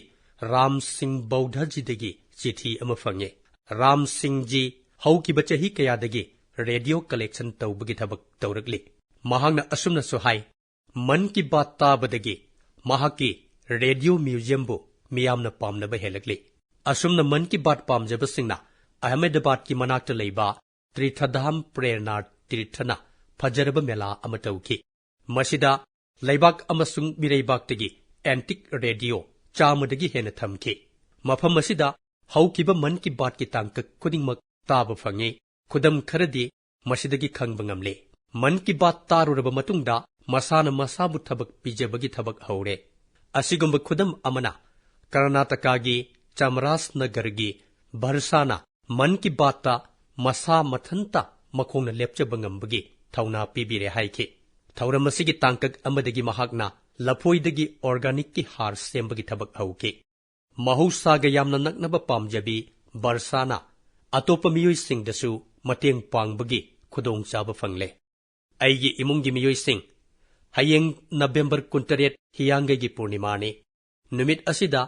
ꯔꯥꯝ ꯁꯤꯡ ꯕꯧꯙꯖꯤꯗꯒꯤ ꯆꯤꯊꯤ ꯑꯃ ꯐꯪꯉꯤ꯫ ꯔꯥꯝ ꯁꯤꯡꯖꯤ ꯍꯧꯈꯤꯕ ꯆꯍꯤ ꯀꯌꯥꯗꯒꯤ ꯔꯦꯗꯤꯑꯣ ꯀꯂꯦꯛꯁꯟ ꯇꯧꯕꯒꯤ ꯊꯕꯛ ꯇꯧꯔꯛꯂꯤ꯫ ꯃꯍꯥꯛꯅ ꯑꯁꯨꯝꯅꯁꯨ ꯍꯥꯏ, ꯃꯟ ꯀꯤ ꯕꯥꯠ ꯇꯥꯕꯗꯒꯤ ꯃꯍꯥꯛꯀꯤ ꯔꯦꯗꯤꯑꯣ ꯃ꯭ꯌꯨꯖꯤꯌꯝꯕꯨ ꯃꯤꯌꯥꯝꯅ ꯄꯥꯝꯅꯕ ꯍꯦꯜꯂꯛꯂꯤ꯫ ꯑꯁꯨꯝꯅ ꯃꯟ ꯀꯤ ꯕꯥꯠ ꯄꯥꯝꯖꯕꯁꯤꯡꯅ ꯑꯍꯃꯦꯗꯕꯥꯗꯀꯤ ꯃꯅꯥꯛꯇ ꯂꯩꯕ ꯇ꯭ꯔꯤꯊꯙꯥꯝ ꯄ꯭ꯔꯦꯔꯅꯥ ꯇꯤꯔꯊꯅ ꯐꯖꯔꯕ ꯃꯦꯂꯥ ꯑꯃ ꯇꯧꯈꯤ꯫ ꯃꯁꯤꯗ ꯂꯩꯕꯥꯛ ꯑꯃꯁꯨꯡ ꯃꯤꯔꯩꯕꯥꯛꯇꯒꯤ ꯑꯦꯟꯇꯤꯛ ꯔꯦꯗꯤꯑꯣ ꯆꯥꯝꯃꯗꯒꯤ ꯍꯦꯟꯅ ꯊꯝꯈꯤ꯫ ꯃꯐꯝ ꯑꯁꯤꯗ ꯍꯧꯈꯤꯕ ꯃꯟ ꯀꯤ ꯕꯥꯠꯀꯤ ꯇꯥꯡꯀꯛ ꯈꯨꯗꯤꯡꯃꯛ ꯇꯥꯕ ꯐꯪꯉꯤ꯫ ꯈꯨꯗꯝ ꯈꯔꯗꯤ ꯃꯁꯤꯗꯒꯤ ꯈꯪꯕ ꯉꯝꯂꯦ꯫ ꯃꯟ ꯀꯤ ꯕꯥꯠ ꯇꯥꯔꯨꯔꯕ ꯃꯇꯨꯡꯗ ꯃꯁꯥꯅ ꯃꯁꯥꯕꯨ ꯊꯕꯛ ꯄꯤꯖꯕꯒꯤ ꯊꯕꯛ ꯍꯧꯔꯦ꯫ ꯑꯁꯤꯒꯨꯝꯕ ꯈꯨꯗꯝ ꯑꯃꯅ ꯀꯔꯅꯥꯇꯀꯥꯒꯤ ꯆꯥꯃꯔꯥꯖꯅꯒꯔꯒꯤ ꯚꯔꯁꯥꯅ ꯃꯟ ꯀꯤ ꯕꯥꯠꯇ ꯃꯁꯥ ꯃꯊꯟꯇ ꯃꯈꯣꯡꯅ ꯂꯦꯞꯆꯕ ꯉꯝꯕꯒꯤ ꯊꯧꯅꯥ ꯄꯤꯕꯤꯔꯦ ꯍꯥꯏꯈꯤ꯫ ꯊꯧꯔꯝ ꯑꯁꯤꯒꯤ ꯇꯥꯡꯀꯛ ꯑꯃꯗꯒꯤ ꯃꯍꯥꯛꯅ ꯂꯐꯣꯏꯗꯒꯤ ꯑꯣꯔꯒꯥꯅꯤꯛꯀꯤ ꯍꯥꯔ ꯁꯦꯝꯕꯒꯤ ꯊꯕꯛ ꯍꯧꯈꯤ꯫ ꯃꯍꯧꯁꯥꯒ ꯌꯥꯝꯅ ꯅꯛꯅꯕ ꯄꯥꯝꯖꯕꯤ ꯕꯔꯁꯥꯅ ꯑꯇꯣꯞꯄ ꯃꯤꯑꯣꯏꯁꯤꯡꯗꯁꯨ ꯃꯇꯦꯡ ꯄꯥꯡꯕꯒꯤ ꯈꯨꯗꯣꯡꯆꯥꯕ ꯐꯪꯂꯦ꯫ ꯑꯩꯒꯤ ꯏꯃꯨꯡꯒꯤ ꯃꯤꯑꯣꯏꯁꯤꯡ, ꯍꯌꯦꯡ ꯅꯕꯦꯝꯕꯔ ꯀꯨꯟꯇꯔꯦꯠ ꯍꯤꯌꯥꯡꯒꯩꯒꯤ ꯄꯨꯔꯅꯤꯃꯥꯅꯤ꯫ ꯅꯨꯃꯤꯠ ꯑꯁꯤꯗ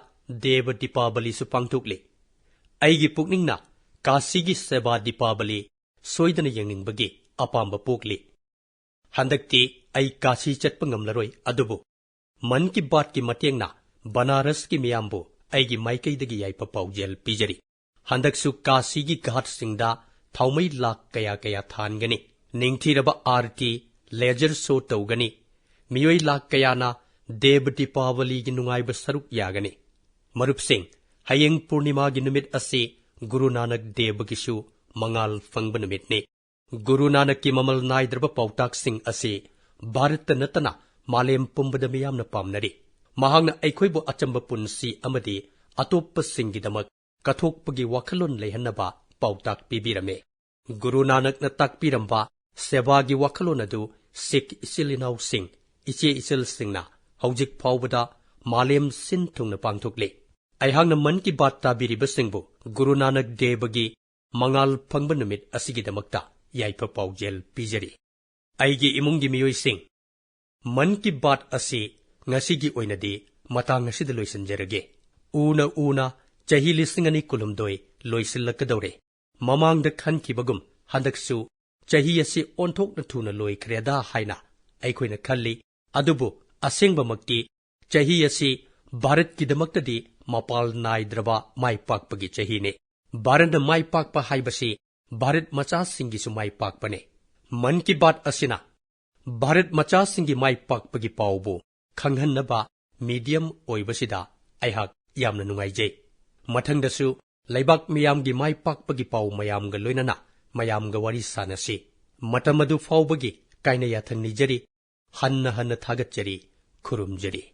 ꯗꯦꯕ ꯗꯤꯄꯥꯕꯂꯤꯁꯨ ꯄꯥꯡꯊꯣꯛꯂꯤ꯫ ꯑꯩꯒꯤ ꯄꯨꯛꯅꯤꯡꯅ ꯀꯥꯁꯤꯒꯤ ꯁꯦꯕꯥ ꯗꯤꯄꯥꯕꯂꯤ ꯁꯣꯏꯗꯅ ꯌꯦꯡꯅꯤꯡꯕꯒꯤ ꯑꯄꯥꯝꯕ ꯄꯣꯛꯂꯤ꯫ ꯍꯟꯗꯛꯇꯤ ꯑꯩ ꯀꯥꯁꯤ ꯆꯠꯄ ꯉꯝꯂꯔꯣꯏ, ꯑꯗꯨꯕꯨ ꯃꯟ ꯀꯤ ꯕꯥꯠꯀꯤ ꯃꯇꯦꯡꯅ ꯕꯅꯥꯔꯁꯀꯤ ꯃꯤꯌꯥꯝꯕꯨ ꯑꯩꯒꯤ ꯃꯥꯏꯀꯩꯗꯒꯤ ꯌꯥꯏꯐ ꯄꯥꯎꯖꯦꯜ ꯄꯤꯖꯔꯤ꯫ ꯍꯟꯗꯛꯁꯨ ꯀꯥꯁꯤꯒꯤ ꯘꯥꯠꯁꯤꯡꯗ ꯊꯥꯎꯃꯩ ꯂꯥꯛ ꯀꯌꯥ ꯀꯌꯥ ꯊꯥꯟꯒꯅꯤ꯫ ꯅꯤꯡꯊꯤꯔꯕ ꯑꯥꯔꯇꯤ, ꯂꯦꯖꯔ ꯁꯣ ꯇꯧꯒꯅꯤ꯫ ꯃꯤꯑꯣꯏ ꯂꯥꯛ ꯀꯌꯥꯅ ꯗꯦꯕ ꯗꯤꯄꯥꯋꯂꯤꯒꯤ ꯅꯨꯡꯉꯥꯏꯕ ꯁꯔꯨꯛ ꯌꯥꯒꯅꯤ꯫ ꯃꯔꯨꯞꯁꯤꯡ, ꯍꯌꯦꯡ ꯄꯨꯔꯅꯤꯃꯥꯒꯤ ꯅꯨꯃꯤꯠ ꯑꯁꯤ ꯒꯨꯔꯨ ꯅꯥꯅꯛ ꯗꯦꯕꯒꯤꯁꯨ ꯃꯉꯥꯜ ꯐꯪꯕ ꯅꯨꯃꯤꯠꯅꯤ꯫ ꯒꯨꯔꯨ ꯅꯥꯅꯛꯀꯤ ꯃꯃꯜ ꯅꯥꯏꯗ꯭ꯔꯕ ꯄꯥꯎꯇꯥꯛꯁꯤꯡ ꯑꯁꯤ ꯚꯥꯔꯠꯇ ꯅꯠꯇꯅ ꯃꯥꯂꯦꯝ ꯄꯨꯝꯕꯗ ꯃꯤꯌꯥꯝꯅ ꯄꯥꯝꯅꯔꯤ꯫ ꯃꯍꯥꯛꯅ ꯑꯩꯈꯣꯏꯕꯨ ꯑꯆꯝꯕ ꯄꯨꯟꯁꯤ ꯑꯃꯗꯤ ꯑꯇꯣꯞꯄꯁꯤꯡꯒꯤꯗꯃꯛ ꯀꯠꯊꯣꯛꯄꯒꯤ ꯋꯥꯈꯜꯂꯣꯟ ꯂꯩꯍꯟꯅꯕ ꯄꯥꯎꯇꯥꯛ ꯄꯤꯕꯤꯔꯝꯃꯤ꯫ ꯒꯨꯔꯨ ꯅꯥꯅꯛꯅ ꯇꯥꯛꯄꯤꯔꯝꯕ ꯁꯦꯕꯥꯒꯤ ꯋꯥꯈꯜꯂꯣꯟ ꯑꯗꯨ ꯁꯤꯈ ꯏꯆꯤꯜ ꯏꯅꯥꯎꯁꯤꯡ, ꯏꯆꯦ ꯏꯆꯜꯁꯤꯡꯅ ꯍꯧꯖꯤꯛ ꯐꯥꯎꯕꯗ ꯃꯥꯂꯦꯝ ꯁꯤꯟ ꯊꯨꯡꯅ ꯄꯥꯡꯊꯣꯛꯂꯤ꯫ ꯑꯩꯍꯥꯛꯅ ꯃꯟ ꯀꯤ ꯕꯥꯠ ꯇꯥꯕꯤꯔꯤꯕꯁꯤꯡꯕꯨ ꯒꯨꯔꯨ ꯅꯥꯅꯛ ꯗꯦꯕꯒꯤ ꯃꯉꯥꯜ ꯐꯪꯕ ꯅꯨꯃꯤꯠ ꯑꯁꯤꯒꯤꯗꯃꯛꯇ ꯌꯥꯏꯐ ꯄꯥꯎꯖꯦꯜ ꯄꯤꯖꯔꯤ꯫ ꯑꯩꯒꯤ ꯏꯃꯨꯡꯒꯤ ꯃꯤꯑꯣꯏꯁꯤꯡ, ꯃꯟ ꯀꯤ ꯕꯥꯠ ꯑꯁꯤ ꯉꯁꯤꯒꯤ ꯑꯣꯏꯅꯗꯤ ꯃꯇꯥꯡ ꯑꯁꯤꯗ ꯂꯣꯏꯁꯤꯟꯖꯔꯒꯦ꯫ ꯎꯅ ꯎꯅ ꯆꯍꯤ ꯂꯤꯁꯤꯡ ꯑꯅꯤ ꯀꯨꯟꯍꯨꯝꯗꯣꯏ ꯂꯣꯏꯁꯤꯜꯂꯛꯀꯗꯧꯔꯦ꯫ ꯃꯃꯥꯡꯗ ꯈꯟꯈꯤꯕꯒꯨꯝ ꯍꯟꯗꯛꯁꯨ ꯆꯍꯤ ꯑꯁꯤ ꯑꯣꯟꯊꯣꯛꯅ ꯊꯨꯅ ꯂꯣꯏꯈ꯭ꯔꯦꯗꯥ ꯍꯥꯏꯅ ꯑꯩꯈꯣꯏꯅ ꯈꯜꯂꯤ꯫ ꯑꯗꯨꯕꯨ ꯑꯁꯦꯡꯕꯃꯛꯇꯤ ꯆꯍꯤ ꯑꯁꯤ ꯚꯥꯔꯠꯀꯤꯗꯃꯛꯇꯗꯤ ꯃꯄꯥꯜ ꯅꯥꯏꯗ꯭ꯔꯕ ꯃꯥꯏ ꯄꯥꯛꯄꯒꯤ ꯆꯍꯤꯅꯤ꯫ ꯚꯥꯔꯠꯅ ꯃꯥꯏ ꯄꯥꯛꯄ ꯍꯥꯏꯕꯁꯤ ꯚꯥꯔꯠ ꯃꯆꯥꯁꯤꯡꯒꯤꯁꯨ ꯃꯥꯏ ꯄꯥꯛꯄꯅꯤ꯫ ꯃꯟ ꯀꯤ ꯕꯥꯠ ꯑꯁꯤꯅ ꯚꯥꯔꯠ ꯃꯆꯥꯁꯤꯡꯒꯤ ꯃꯥꯏ ꯄꯥꯛꯄꯒꯤ ꯄꯥꯎꯕꯨ ꯈꯪꯍꯟꯅꯕ ꯃꯤꯗꯤꯌꯝ ꯑꯣꯏꯕꯁꯤꯗ ꯑꯩꯍꯥꯛ ꯌꯥꯝꯅ ꯅꯨꯡꯉꯥꯏꯖꯩ꯫ ꯃꯊꯪꯗꯁꯨ ꯂꯩꯕꯥꯛ ꯃꯤꯌꯥꯝꯒꯤ ꯃꯥꯏ ꯄꯥꯛꯄꯒꯤ ꯄꯥꯎ ꯃꯌꯥꯝꯒ ꯂꯣꯏꯅꯅ ꯃꯌꯥꯝꯒ ꯋꯥꯔꯤ ꯁꯥꯅꯁꯤ꯫ ꯃꯇꯝ ꯑꯗꯨ ꯐꯥꯎꯕꯒꯤ ꯀꯥꯏꯅ ꯌꯥꯊꯪ ꯅꯤꯖꯔꯤ, ꯍꯟꯅ ꯍꯟꯅ ꯊꯥꯒꯠꯆꯔꯤ, ꯈꯨꯔꯨꯝꯖꯔꯤ꯫